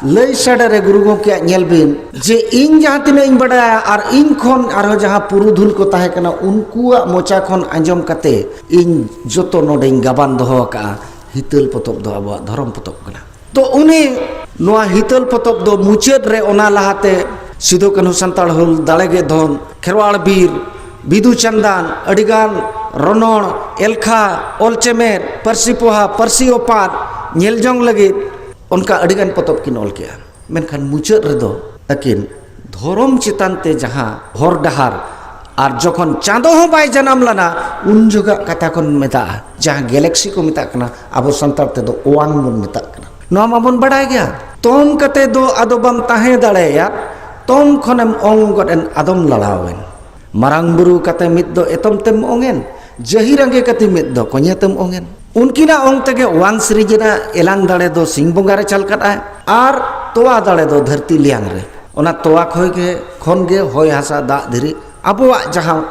ᱞᱟᱹᱭ ᱥᱟᱰᱮ ᱨᱮ, ᱜᱩᱨᱩ ᱜᱚᱢᱠᱮᱭᱟᱜ ᱧᱮᱞ ᱵᱤᱱ, ᱡᱮ ᱤᱧ ᱡᱟᱦᱟᱸ ᱛᱤᱱᱟᱹᱜ ᱤᱧ ᱵᱟᱰᱟᱭᱟ ᱟᱨ ᱤᱧ ᱠᱷᱚᱱ ᱟᱨᱦᱚᱸ ᱡᱟᱦᱟᱸ ᱯᱩᱨᱩᱫᱷᱩᱞ ᱠᱚ ᱛᱟᱦᱮᱸ ᱠᱟᱱᱟ, ᱩᱱᱠᱩᱣᱟᱜ ᱢᱚᱪᱟ ᱠᱷᱚᱱ ᱟᱸᱡᱚᱢ ᱠᱟᱛᱮ ᱤᱧ ᱡᱚᱛᱚ ᱱᱚᱰᱮᱧ ᱜᱟᱵᱟᱱ ᱫᱚᱦᱚ ᱟᱠᱟᱫᱼᱟ, ᱦᱤᱛᱟᱹᱞ ᱯᱚᱛᱚᱵ ᱫᱚ ᱟᱵᱚᱣᱟᱜ ᱫᱷᱚᱨᱚᱢ ᱯᱚᱛᱚᱵ ᱠᱟᱱᱟ᱾ ᱛᱚ ᱩᱱᱤ ᱱᱚᱣᱟ ᱦᱤᱛᱟᱹᱞ ᱯᱚᱛᱚᱵ ᱫᱚ ᱢᱩᱪᱟᱹᱫ ᱨᱮ ᱚᱱᱟ ᱞᱟᱦᱟᱛᱮ ᱥᱤᱫᱩ ᱠᱟᱹᱱᱦᱩ ᱥᱟᱱᱛᱟᱲ ᱦᱩᱞ, ᱫᱟᱲᱮ ᱜᱮ ᱫᱷᱚᱱ, ᱠᱷᱮᱨᱣᱟᱲ ᱵᱤᱨ, ᱵᱤᱫᱩ ᱪᱟᱸᱫᱟᱱ, ᱟᱹᱰᱤᱜᱟᱱ ᱨᱚᱱᱚᱲ, ᱮᱞᱠᱷᱟ, ᱚᱞ ᱪᱮᱢᱮᱫ, ᱯᱟᱹᱨᱥᱤ ᱯᱚᱦᱟ, ᱯᱟᱹᱨᱥᱤ ᱚᱯᱟᱛ ᱧᱮᱞ ᱡᱚᱝ ᱞᱟᱹᱜᱤᱫ ᱚᱱᱠᱟ ᱟᱹᱰᱤᱜᱟᱱ ᱯᱚᱛᱚᱵ ᱠᱤᱱ ᱚᱞ ᱠᱮᱜᱼᱟ᱾ ᱢᱮᱱᱠᱷᱟᱱ ᱢᱩᱪᱟᱹᱫ ᱨᱮᱫᱚ ᱟᱹᱠᱤᱱ ᱫᱷᱚᱨᱚᱢ ᱪᱮᱛᱟᱱ ᱛᱮ ᱡᱟᱦᱟᱸ ᱦᱚᱨ ᱰᱟᱦᱟᱨ, ᱟᱨ ᱡᱚᱠᱷᱚᱱ ᱪᱟᱸᱫᱚ ᱦᱚᱸ ᱵᱟᱭ ᱡᱟᱱᱟᱢ ᱞᱮᱱᱟ, ᱩᱱ ᱡᱚᱠᱷᱟᱜ ᱠᱟᱛᱷᱟ ᱠᱷᱚᱱ ᱢᱮᱛᱟᱜᱼᱟ, ᱡᱟᱦᱟᱸ ᱜᱮᱞᱮᱠᱥᱤ ᱠᱚ ᱢᱮᱛᱟᱜ ᱠᱟᱱᱟ, ᱟᱵᱚ ᱥᱟᱱᱛᱟᱲ ᱛᱮᱫᱚ ᱚᱣᱟᱝ ᱵᱚᱱ ᱢᱮᱛᱟᱜ ᱠᱟᱱᱟ᱾ ᱱᱚᱣᱟ ᱢᱟᱵᱚᱱ ᱵᱟᱲᱟᱭ ᱜᱮᱭᱟ, ᱛᱚᱢ ᱠᱟᱛᱮ ᱫᱚ ᱟᱫᱚ ᱵᱟᱢ ᱛᱟᱦᱮᱸ ᱫᱟᱲᱮᱭᱟᱜ, ᱛᱚᱢ ᱠᱷᱚᱱᱮᱢ ᱚᱝ ᱜᱚᱫ ᱮᱱ ᱟᱫᱚᱢ ᱞᱟᱲᱟᱣᱮᱱ᱾ ᱢᱟᱨᱟᱝ ᱵᱩᱨᱩ ᱠᱟᱛᱮ ᱢᱤᱫ ᱫᱚ ᱮᱛᱚᱢ ᱛᱮᱢ ᱚᱝᱮᱱ, ᱡᱟᱹᱦᱤᱨ ᱟᱸᱜᱮ ᱠᱟᱛᱮ ᱢᱤᱫ ᱫᱚ ᱠᱚᱧᱮ ᱛᱮᱢ ᱚᱝᱮᱱ᱾ ᱩᱱᱠᱤᱱᱟᱜ ᱚᱝ ᱛᱮᱜᱮ ᱚᱣᱟᱝ ᱥᱤᱨᱤᱡ ᱮᱱᱟ, ᱮᱞᱟᱝ ᱫᱟᱲᱮ ᱫᱚ ᱥᱤᱧ ᱵᱚᱸᱜᱟ ᱨᱮ ᱪᱟᱞ ᱠᱟᱫ ᱟᱭ, ᱟᱨ ᱛᱚᱣᱟ ᱫᱟᱲᱮ ᱫᱚ ᱫᱷᱟᱹᱨᱛᱤ ᱞᱮᱭᱟᱝ ᱨᱮ᱾ ᱚᱱᱟ ᱛᱚᱣᱟ ᱠᱷᱚᱭ ᱜᱮ, ᱠᱷᱚᱱ ᱜᱮ ᱦᱚᱭ ᱦᱟᱥᱟ ᱫᱟᱜ ᱫᱷᱤᱨᱤ ᱟᱵᱚᱣᱟᱜ ᱡᱟᱦᱟᱸ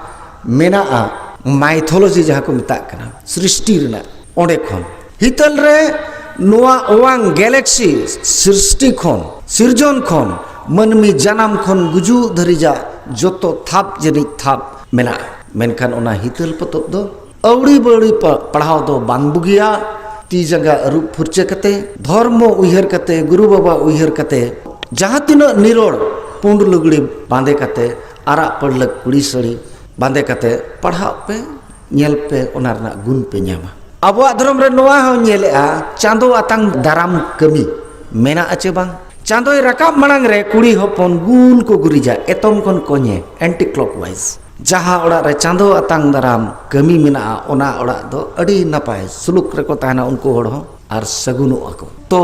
ᱢᱮᱱᱟᱜᱼᱟ, ᱢᱟᱭᱛᱷᱳᱞᱚᱡᱤ ᱡᱟᱦᱟᱸ ᱠᱚ ᱢᱮᱛᱟᱜ ᱠᱟᱱᱟ, ᱥᱨᱤᱥᱴᱤ ᱨᱮᱱᱟᱜ, ᱚᱸᱰᱮ ᱠᱷᱚᱱ ᱦᱤᱛᱟᱹᱞ ᱨᱮ ᱱᱚᱣᱟ ᱚᱣᱟᱝ ᱜᱮᱞᱮᱠᱥᱤ ᱥᱨᱤᱥᱴᱤ ᱠᱷᱚᱱ, ᱥᱤᱨᱡᱚᱱ ᱠᱷᱚᱱ, ᱢᱟᱹᱱᱢᱤ ᱡᱟᱱᱟᱢ ᱠᱷᱚᱱ ᱜᱩᱡᱩᱜ ᱫᱷᱟᱹᱨᱤᱡᱟᱜ ᱡᱚᱛᱚ ᱛᱷᱟᱯ ᱡᱟᱹᱱᱤᱡ ᱛᱷᱟᱯ ᱢᱮᱱᱟᱜᱼᱟ᱾ ᱢᱮᱱᱠᱷᱟᱱ ᱚᱱᱟ ᱦᱤᱛᱟᱹᱞ ᱯᱚᱛᱚᱵ ᱫᱚ ᱟᱹᱣᱲᱤ ᱵᱟᱹᱣᱲᱤ ᱯᱟ-, ᱯᱟᱲᱦᱟᱣ ᱫᱚ ᱵᱟᱝ ᱵᱩᱜᱤᱭᱟ᱾ ᱛᱤ ᱡᱟᱸᱜᱟ ᱟᱹᱨᱩᱵ ᱯᱷᱩᱨᱪᱟᱹ ᱠᱟᱛᱮ, ᱫᱷᱚᱨᱢᱚ ᱩᱭᱦᱟᱹᱨ ᱠᱟᱛᱮ, ᱜᱩᱨᱩ ᱵᱟᱵᱟ ᱩᱭᱦᱟᱹᱨ ᱠᱟᱛᱮ, ᱡᱟᱦᱟᱸ ᱛᱤᱱᱟᱹᱜ ᱱᱤᱨᱚᱲ ᱯᱩᱸᱰ ᱞᱩᱜᱽᱲᱤ ᱵᱟᱸᱫᱮ ᱠᱟᱛᱮ, ᱟᱨᱟᱜ ᱯᱟᱹᱲᱞᱟᱹᱠ ᱠᱩᱲᱤ ᱥᱟᱹᱲᱤ ᱵᱟᱸᱫᱮ ᱠᱟᱛᱮ ᱯᱟᱲᱦᱟᱜ ᱯᱮ, ᱧᱮᱞ ᱯᱮ, ᱚᱱᱟ ᱨᱮᱱᱟᱜ ᱜᱩᱱ ᱯᱮ ᱧᱟᱢᱟ᱾ ᱟᱵᱚᱣᱟᱜ ᱫᱷᱚᱨᱚᱢ ᱨᱮ ᱱᱚᱣᱟ ᱦᱚᱸ ᱧᱮᱞᱮᱜᱼᱟ, ᱪᱟᱸᱫᱚ ᱟᱛᱟᱝ ᱫᱟᱨᱟᱢ ᱠᱟᱹᱢᱤ ᱢᱮᱱᱟᱜᱼᱟ ᱪᱮ ᱵᱟᱝ? ᱪᱟᱸᱫᱚᱭ ᱨᱟᱠᱟᱵ ᱢᱟᱲᱟᱝ ᱨᱮ ᱠᱩᱲᱤ ᱦᱚᱯᱚᱱ ᱜᱩᱞ ᱠᱚ ᱜᱩᱨᱤᱡᱟ, ᱮᱛᱚᱢ ᱠᱷᱚᱱ ᱠᱚᱧᱮ, anti clockwise᱾ ᱡᱟᱦᱟᱸ ᱚᱲᱟᱜ ᱨᱮ ᱪᱟᱸᱫᱚ ᱟᱛᱟᱝ ᱫᱟᱨᱟᱢ ᱠᱟᱹᱢᱤ ᱢᱮᱱᱟᱜᱼᱟ, ᱚᱱᱟ ᱚᱲᱟᱜ ᱫᱚ ᱟᱹᱰᱤ ᱱᱟᱯᱟᱭ ᱥᱩᱞᱩᱠ ᱨᱮᱠᱚ ᱛᱟᱦᱮᱱᱟ ᱩᱱᱠᱩ ᱦᱚᱲ ᱦᱚᱸ, ᱟᱨ ᱥᱟᱹᱜᱩᱱᱚᱜ ᱟᱠᱚ᱾ ᱛᱚ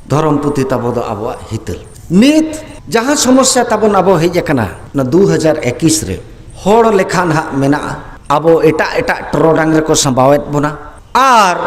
ᱫᱷᱚᱨᱚᱢ ᱯᱩᱛᱷᱤ ᱛᱟᱵᱚ ᱫᱚ ᱟᱵᱚᱣᱟᱜ ᱦᱤᱛᱟᱹᱞ᱾ ᱱᱤᱛ ᱡᱟᱦᱟᱸ ᱥᱚᱢᱚᱥᱥᱟ ᱛᱟᱵᱚᱱ ᱟᱵᱚ ᱦᱮᱡ ᱟᱠᱟᱱᱟ ᱚᱱᱟ ᱫᱩ ᱦᱟᱡᱟᱨ ᱮᱠᱤᱥ ᱨᱮ, ᱦᱚᱲ ᱞᱮᱠᱷᱟ ᱱᱟᱦᱟᱜ ᱢᱮᱱᱟᱜᱼᱟ, ᱟᱵᱚ ᱮᱴᱟᱜ ᱮᱴᱟᱜ ᱴᱚᱨᱚᱰᱟᱝ ᱨᱮᱠᱚ ᱥᱟᱸᱵᱟᱣᱮᱫ ᱵᱚᱱᱟ, ᱟᱨ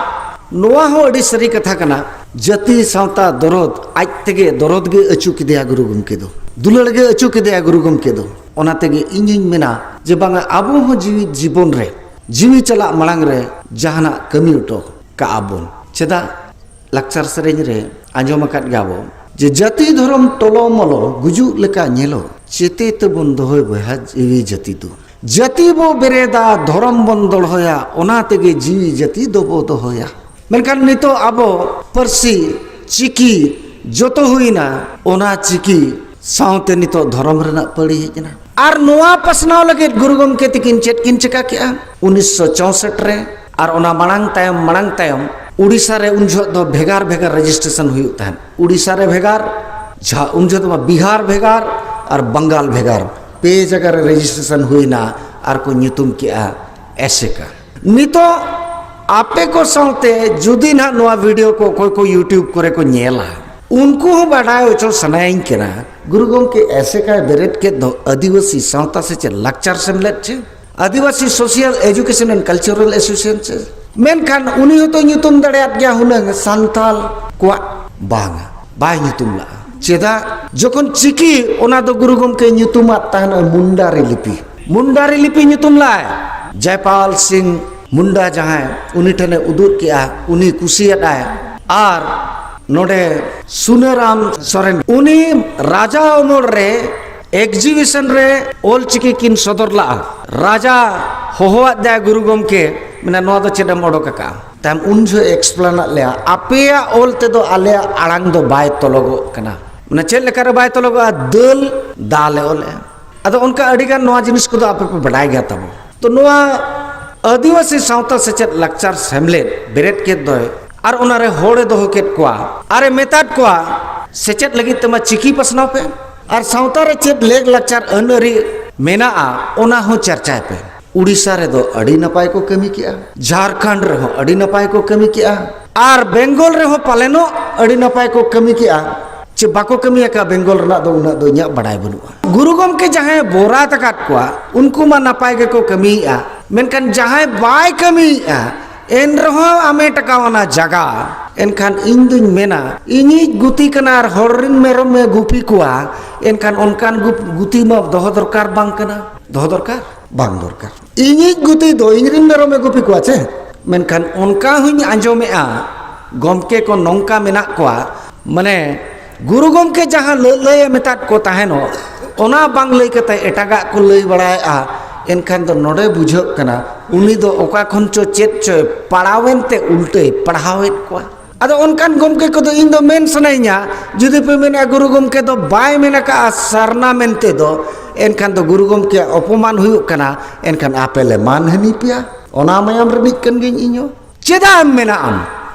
ᱱᱚᱣᱟ ᱦᱚᱸ ᱟᱹᱰᱤ ᱥᱟᱹᱨᱤ ᱠᱟᱛᱷᱟ ᱠᱟᱱᱟ, ᱡᱟᱹᱛᱤ ᱥᱟᱶᱛᱟ ᱫᱚᱨᱚᱫ ᱟᱡ ᱛᱮᱜᱮ ᱫᱚᱨᱚᱫ ᱜᱮ ᱟᱹᱪᱩ ᱠᱮᱫᱮᱭᱟ ᱜᱩᱨᱩ ᱜᱚᱢᱠᱮ ᱫᱚ, ᱫᱩᱞᱟᱹᱲ ᱜᱮ ᱟᱹᱪᱩ ᱠᱮᱫᱮᱭᱟ ᱜᱩᱨᱩ ᱜᱚᱢᱠᱮ ᱫᱚ᱾ ᱚᱱᱟ ᱛᱮᱜᱮ ᱤᱧᱤᱧ ᱢᱮᱱᱟ ᱡᱮ ᱵᱟᱝᱟ, ᱟᱵᱚ ᱦᱚᱸ ᱡᱤᱣᱤ ᱡᱤᱵᱚᱱ ᱨᱮ, ᱡᱤᱣᱤ ᱪᱟᱞᱟᱜ ᱢᱟᱲᱟᱝ ᱨᱮ ᱡᱟᱦᱟᱱᱟᱜ ᱠᱟᱹᱢᱤ ᱦᱚᱴᱚ ᱠᱟᱜᱼᱟ ᱵᱚᱱ᱾ ᱪᱮᱫᱟᱜ? ᱞᱟᱠᱪᱟᱨ ᱥᱮᱨᱮᱧ ᱨᱮ ᱟᱸᱡᱚᱢ ᱟᱠᱟᱫ ᱜᱮᱭᱟ ᱵᱚ ᱡᱮ ᱡᱟᱹᱛᱤ ᱫᱷᱚᱨᱚᱢ ᱴᱚᱞᱚ ᱢᱚᱞᱚ ᱜᱩᱡᱩᱜ ᱞᱮᱠᱟ ᱧᱮᱞᱚᱜ, ᱪᱮᱛᱮ ᱛᱮᱵᱚᱱ ᱫᱚᱦᱚᱭ ᱵᱚᱭᱦᱟ ᱡᱤᱣᱤ ᱡᱟᱹᱛᱤ ᱫᱚ᱾ ᱡᱟᱹᱛᱤ ᱵᱚ ᱵᱮᱨᱮᱫᱟ, ᱫᱷᱚᱨᱚᱢ ᱵᱚᱱ ᱫᱚᱲᱦᱚᱭᱟ, ᱚᱱᱟ ᱛᱮᱜᱮ ᱡᱤᱣᱤ ᱡᱟᱹᱛᱤ ᱫᱚᱵᱚ ᱫᱚᱦᱚᱭᱟ᱾ ᱢᱮᱱᱠᱷᱟᱱ ᱱᱤᱛᱚᱜ ᱟᱵᱚ ᱯᱟᱹᱨᱥᱤ, ᱪᱤᱠᱤ ᱡᱚᱛᱚ ᱦᱩᱭᱱᱟ, ᱚᱱᱟ ᱪᱤᱠᱤ ᱥᱟᱶᱛᱮ ᱱᱤᱛᱚᱜ ᱫᱷᱚᱨᱚᱢ ᱨᱮᱱᱟᱜ ᱯᱟᱹᱲᱤ ᱦᱮᱡ ᱮᱱᱟ᱾ ᱟᱨ ᱱᱚᱣᱟ ᱯᱟᱥᱱᱟᱣ ᱞᱟᱹᱜᱤᱫ ᱜᱩᱨᱩ ᱜᱚᱢᱠᱮ ᱛᱤᱠᱤᱱ ᱪᱮᱫ ᱠᱤᱱ ᱪᱮᱠᱟ ᱠᱮᱜᱼᱟ? ᱩᱱᱤᱥᱥᱚ ᱪᱳᱥᱚᱴ ᱨᱮ ᱟᱨ ᱚᱱᱟ ᱢᱟᱲᱟᱝ ᱛᱟᱭᱚᱢ, ᱢᱟᱲᱟᱝ ᱛᱟᱭᱚᱢ ᱩᱲᱤᱥᱥᱟ ᱨᱮ ᱩᱱ ᱡᱚᱦᱚᱜ ᱫᱚ ᱵᱷᱮᱜᱟᱨ ᱵᱷᱮᱜᱟᱨ ᱨᱮᱡᱤᱥᱴᱨᱮᱥᱚᱱ ᱦᱩᱭᱩᱜ ᱛᱟᱦᱮᱸᱫ᱾ ᱩᱲᱤᱥᱥᱟ ᱨᱮ ᱵᱷᱮᱜᱟᱨ, ᱡᱷᱟ-, ᱩᱱ ᱡᱚᱦᱚᱜ ᱫᱚ ᱵᱤᱦᱟᱨ ᱵᱷᱮᱜᱟᱨ ᱟᱨ ᱵᱟᱝᱜᱟᱞ ᱵᱷᱮᱜᱟᱨ, ᱯᱮ ᱡᱟᱭᱜᱟ ᱨᱮ ᱨᱮᱡᱤᱥᱴᱨᱮᱥᱚᱱ ᱦᱩᱭᱱᱟ ᱟᱨ ᱠᱚ ᱧᱩᱛᱩᱢ ᱠᱮᱜᱼᱟ ᱮᱥᱮᱠᱟ᱾ ᱱᱤᱛᱚᱜ ᱟᱯᱮ ᱠᱚ ᱥᱟᱶᱛᱮ ᱡᱩᱫᱤ ᱱᱟᱦᱟᱜ ᱱᱚᱣᱟ ᱵᱷᱤᱰᱤᱭᱳ ᱠᱚ ᱚᱠᱚᱭ ᱠᱚ YouTube ᱠᱚᱨᱮ ᱠᱚ ᱧᱮᱞᱟ, ᱩᱱᱠᱩ ᱦᱚᱸ ᱵᱟᱰᱟᱭ ᱦᱚᱪᱚ ᱥᱟᱱᱟᱭᱤᱧ ᱠᱟᱱᱟ, ᱜᱩᱨᱩ ᱜᱚᱢᱠᱮ ᱮᱥᱮᱠᱟᱭ ᱵᱮᱨᱮᱫ ᱠᱮᱫ ᱫᱚ ᱟᱹᱫᱤᱵᱟᱹᱥᱤ ᱥᱟᱶᱛᱟ ᱥᱮᱪᱮᱫ ᱞᱟᱠᱪᱟᱨ ᱥᱮᱢᱞᱮᱫ ᱪᱮ ᱟᱹᱫᱤᱵᱟᱹᱥᱤ Social Education and Cultural Association ᱪᱮ? ᱢᱮᱱᱠᱷᱟᱱ ᱩᱱᱤ ᱦᱚᱸᱛᱚ ᱧᱩᱛᱩᱢ ᱫᱟᱲᱮᱭᱟᱫ ᱜᱮᱭᱟ ᱦᱩᱱᱟᱹᱝ ᱥᱟᱱᱛᱟᱞ ᱠᱚᱣᱟᱜ, ᱵᱟᱝᱟ, ᱵᱟᱭ ᱧᱩᱛᱩᱢ ᱞᱟᱜᱼᱟ᱾ ᱪᱮᱫᱟᱜ? ᱡᱚᱠᱷᱚᱱ ᱪᱤᱠᱤ, ᱚᱱᱟ ᱫᱚ ᱜᱩᱨᱩ ᱜᱚᱢᱠᱮ ᱧᱩᱛᱩᱢᱟᱫ ᱛᱟᱦᱮᱱᱟ ᱢᱩᱱᱰᱟᱨᱤ ᱞᱤᱯᱤ᱾ ᱢᱩᱱᱰᱟᱨᱤ ᱞᱤᱯᱤ ᱧᱩᱛᱩᱢ ᱞᱟᱭ ᱡᱚᱭᱯᱟᱞ ᱥᱤᱝ ᱢᱩᱱᱰᱟ ᱡᱟᱦᱟᱸᱭ, ᱩᱱᱤ ᱴᱷᱮᱱᱮ ᱩᱫᱩᱜ ᱠᱮᱜᱼᱟ, ᱩᱱᱤ ᱠᱩᱥᱤᱭᱟᱫᱟᱭ᱾ ᱟᱨ ᱱᱚᱰᱮ ᱥᱩᱱᱟᱹᱨᱟᱢ ᱥᱚᱨᱮᱱ, ᱩᱱᱤ ᱨᱟᱡᱟ ᱚᱢᱚᱞ ᱨᱮ ᱮᱠᱡᱤᱵᱤᱥᱚᱱ ᱨᱮ ᱚᱞ ᱪᱤᱠᱤ ᱠᱤᱱ ᱥᱚᱫᱚᱨ ᱞᱟᱜᱼᱟ᱾ ᱨᱟᱡᱟ ᱦᱚᱦᱚᱣᱟᱫ ᱫᱟᱭ ᱜᱩᱨᱩ ᱜᱚᱢᱠᱮ, ᱢᱮᱱᱟ, "ᱱᱚᱣᱟ ᱫᱚ ᱪᱮᱫ ᱮᱢ ᱚᱰᱚᱠ ᱟᱠᱟᱜᱼᱟ?" ᱛᱟᱭᱚᱢ ᱩᱱ ᱡᱚᱦᱚᱜ ᱮᱠᱥᱯᱞᱮᱱ ᱟᱫ ᱞᱮᱭᱟ, "ᱟᱯᱮᱭᱟᱜ ᱚᱞ ᱛᱮᱫᱚ ᱟᱞᱮᱭᱟᱜ ᱟᱲᱟᱝ ᱫᱚ ᱵᱟᱭ ᱛᱚᱞᱚᱜᱚᱜ ᱠᱟᱱᱟ᱾" ᱢᱟᱱᱮ ᱪᱮᱫ ᱞᱮᱠᱟᱨᱮ ᱵᱟᱭ ᱛᱚᱞᱚᱜᱚᱜᱼᱟ? ᱫᱟᱹᱞ ᱫᱟ ᱞᱮ ᱚᱞᱮᱜᱼᱟ᱾ ᱟᱫᱚ ᱚᱱᱠᱟ ᱟᱹᱰᱤᱜᱟᱱ ᱱᱚᱣᱟ ᱡᱤᱱᱤᱥ ᱠᱚᱫᱚ ᱟᱯᱮ ᱯᱮ ᱵᱟᱰᱟᱭ ᱜᱮᱭᱟ ᱛᱟᱵᱚ᱾ ᱛᱚ ᱱᱚᱣᱟ ᱟᱹᱫᱤᱵᱟᱹᱥᱤ ᱥᱟᱶᱛᱟ ᱥᱮᱪᱮᱫ ᱞᱟᱠᱪᱟᱨ ᱥᱮᱢᱞᱮᱫ ᱵᱮᱨᱮᱫ ᱠᱮᱫ ᱫᱚᱭ, ᱟᱨ ᱚᱱᱟᱨᱮ ᱦᱚᱲᱮ ᱫᱚᱦᱚ ᱠᱮᱫ ᱠᱚᱣᱟ, ᱟᱨᱮ ᱢᱮᱛᱟᱫ ᱠᱚᱣᱟ, "ᱥᱮᱪᱮᱫ ᱞᱟᱹᱜᱤᱫ ᱛᱮᱢᱟ ᱪᱤᱠᱤ ᱯᱟᱥᱱᱟᱣ ᱯᱮ, ᱟᱨ ᱥᱟᱶᱛᱟ ᱨᱮ ᱪᱮᱫ ᱞᱮᱠ ᱞᱟᱠᱪᱟᱨ ᱟᱹᱱ ᱟᱹᱨᱤ ᱢᱮᱱᱟᱜᱼᱟ, ᱚᱱᱟ ᱦᱚᱸ ᱪᱟᱨᱪᱟᱭ ᱯᱮ᱾ ᱩᱲᱤᱥᱥᱟ ᱨᱮᱫᱚ ᱟᱹᱰᱤ ᱱᱟᱯᱟᱭ ᱠᱚ ᱠᱟᱹᱢᱤ ᱠᱮᱜᱼᱟ, ᱡᱷᱟᱲᱠᱷᱚᱸᱰ ᱨᱮᱦᱚᱸ ᱟᱹᱰᱤ ᱱᱟᱯᱟᱭ ᱠᱚ ᱠᱟᱹᱢᱤ ᱠᱮᱜᱼᱟ, ᱟᱨ ᱵᱮᱝᱜᱚᱞ ᱨᱮᱦᱚᱸ ᱯᱟᱞᱮᱱᱚᱜ ᱟᱹᱰᱤ ᱱᱟᱯᱟᱭ ᱠᱚ ᱠᱟᱹᱢᱤ ᱠᱮᱜᱼᱟ᱾ ᱪᱮ ᱵᱟᱠᱚ ᱠᱟᱹᱢᱤ ᱟᱠᱟᱫ ᱵᱮᱝᱜᱚᱞ ᱨᱮᱱᱟᱜ ᱫᱚ ᱩᱱᱟᱹᱜ ᱫᱚ ᱤᱧᱟᱹᱜ ᱵᱟᱲᱟᱭ ᱵᱟᱹᱱᱩᱜᱼᱟ᱾ ᱜᱩᱨᱩ ᱜᱚᱢᱠᱮ ᱡᱟᱦᱟᱸᱭ ᱵᱚᱨᱟᱛ ᱟᱠᱟᱫ ᱠᱚᱣᱟ, ᱩᱱᱠᱩ ᱢᱟ ᱱᱟᱯᱟᱭ ᱜᱮᱠᱚ ᱠᱟᱹᱢᱤᱭᱮᱜᱼᱟ, ᱢᱮᱱᱠᱷᱟᱱ ᱡᱟᱦᱟᱸᱭ ᱵᱟᱭ ᱠᱟᱹᱢᱤᱭᱮᱜᱼᱟ, ᱮᱱ ᱨᱮᱦᱚᱸ ᱟᱢᱮ ᱴᱟᱠᱟᱣ ᱚᱱᱟ ᱡᱟᱜᱟ᱾ ᱮᱱᱠᱷᱟᱱ ᱤᱧ ᱫᱩᱧ ᱢᱮᱱᱟ, ᱤᱧᱤᱡ ᱜᱩᱛᱤ ᱠᱟᱱᱟ ᱟᱨ ᱦᱚᱲ ᱨᱤᱱ ᱢᱮᱨᱚᱢᱮ ᱜᱩᱯᱤ ᱠᱚᱣᱟ, ᱮᱱᱠᱷᱟᱱ ᱚᱱᱠᱟᱱ ᱜᱩᱯ-, ᱜᱩᱛᱤ ᱢᱟ ᱫᱚᱦᱚ ᱫᱚᱨᱠᱟᱨ ᱵᱟᱝ ᱠᱟᱱᱟ᱾ ᱫᱚᱦᱚ ᱫᱚᱨᱠᱟᱨ? ᱵᱟᱝ ᱫᱚᱨᱠᱟᱨ᱾ ᱤᱧᱤᱡ ᱜᱩᱛᱤ ᱫᱚ ᱤᱧ ᱨᱤᱱ ᱢᱮᱨᱚᱢᱮ ᱜᱩᱯᱤ ᱠᱚᱣᱟ ᱪᱮ? ᱢᱮᱱᱠᱷᱟᱱ ᱚᱱᱠᱟ ᱦᱚᱸᱧ ᱟᱸᱡᱚᱢᱮᱜᱼᱟ, ᱜᱚᱢᱠᱮ ᱠᱚ ᱱᱚᱝᱠᱟ ᱢᱮᱱᱟᱜ ᱠᱚᱣᱟ, ᱢᱟᱱᱮ ᱜᱩᱨᱩ ᱜᱚᱢᱠᱮ ᱡᱟᱦᱟᱸ ᱞᱟᱹᱞᱟᱹᱭᱮ ᱢᱮᱛᱟᱫ ᱠᱚ ᱛᱟᱦᱮᱱᱚᱜ, ᱚᱱᱟ ᱵᱟᱝ ᱞᱟᱹᱭ ᱠᱟᱛᱮ ᱮᱴᱟᱜᱟᱜ ᱠᱚ ᱞᱟᱹᱭ ᱵᱟᱲᱟᱭᱮᱜᱼᱟ᱾ ᱮᱱᱠᱷᱟᱱ ᱫᱚ ᱱᱚᱰᱮ ᱵᱩᱡᱷᱟᱹᱜ ᱠᱟᱱᱟ, ᱩᱱᱤ ᱫᱚ ᱚᱠᱟ ᱠᱷᱚᱱ ᱪᱚ ᱪᱮᱫ ᱪᱚᱭ ᱯᱟᱲᱟᱣᱮᱱ ᱛᱮ ᱩᱞᱴᱟᱹᱭ ᱯᱟᱲᱦᱟᱣᱮᱫ ᱠᱚᱣᱟ᱾ ᱟᱫᱚ ᱚᱱᱠᱟᱱ ᱜᱚᱢᱠᱮ ᱠᱚᱫᱚ ᱤᱧ ᱫᱚ ᱢᱮᱱ ᱥᱟᱱᱟᱭᱤᱧᱟ, ᱡᱩᱫᱤ ᱯᱮ ᱢᱮᱱᱟ ᱜᱩᱨᱩ ᱜᱚᱢᱠᱮ ᱫᱚ ᱵᱟᱭ ᱢᱮᱱ ᱟᱠᱟᱜᱼᱟ ᱥᱟᱨᱱᱟ ᱢᱮᱱᱛᱮ ᱫᱚ, ᱮᱱᱠᱷᱟᱱ ᱫᱚ ᱜᱩᱨᱩ ᱜᱚᱢᱠᱮᱭᱟᱜ ᱚᱯᱚᱢᱟᱱ ᱦᱩᱭᱩᱜ ᱠᱟᱱᱟ᱾ ᱮᱱᱠᱷᱟᱱ ᱟᱯᱮ ᱞᱮ ᱢᱟᱱᱦᱟᱹᱱᱤ ᱯᱮᱭᱟ, ᱚᱱᱟ ᱢᱟᱭᱟᱢ ᱨᱤᱱᱤᱡ ᱠᱟᱱ ᱜᱤᱭᱟᱹᱧ ᱤᱧ ᱦᱚᱸ᱾ ᱪᱮᱫᱟᱜ ᱮᱢ ᱢᱮᱱᱟ ᱟᱢ?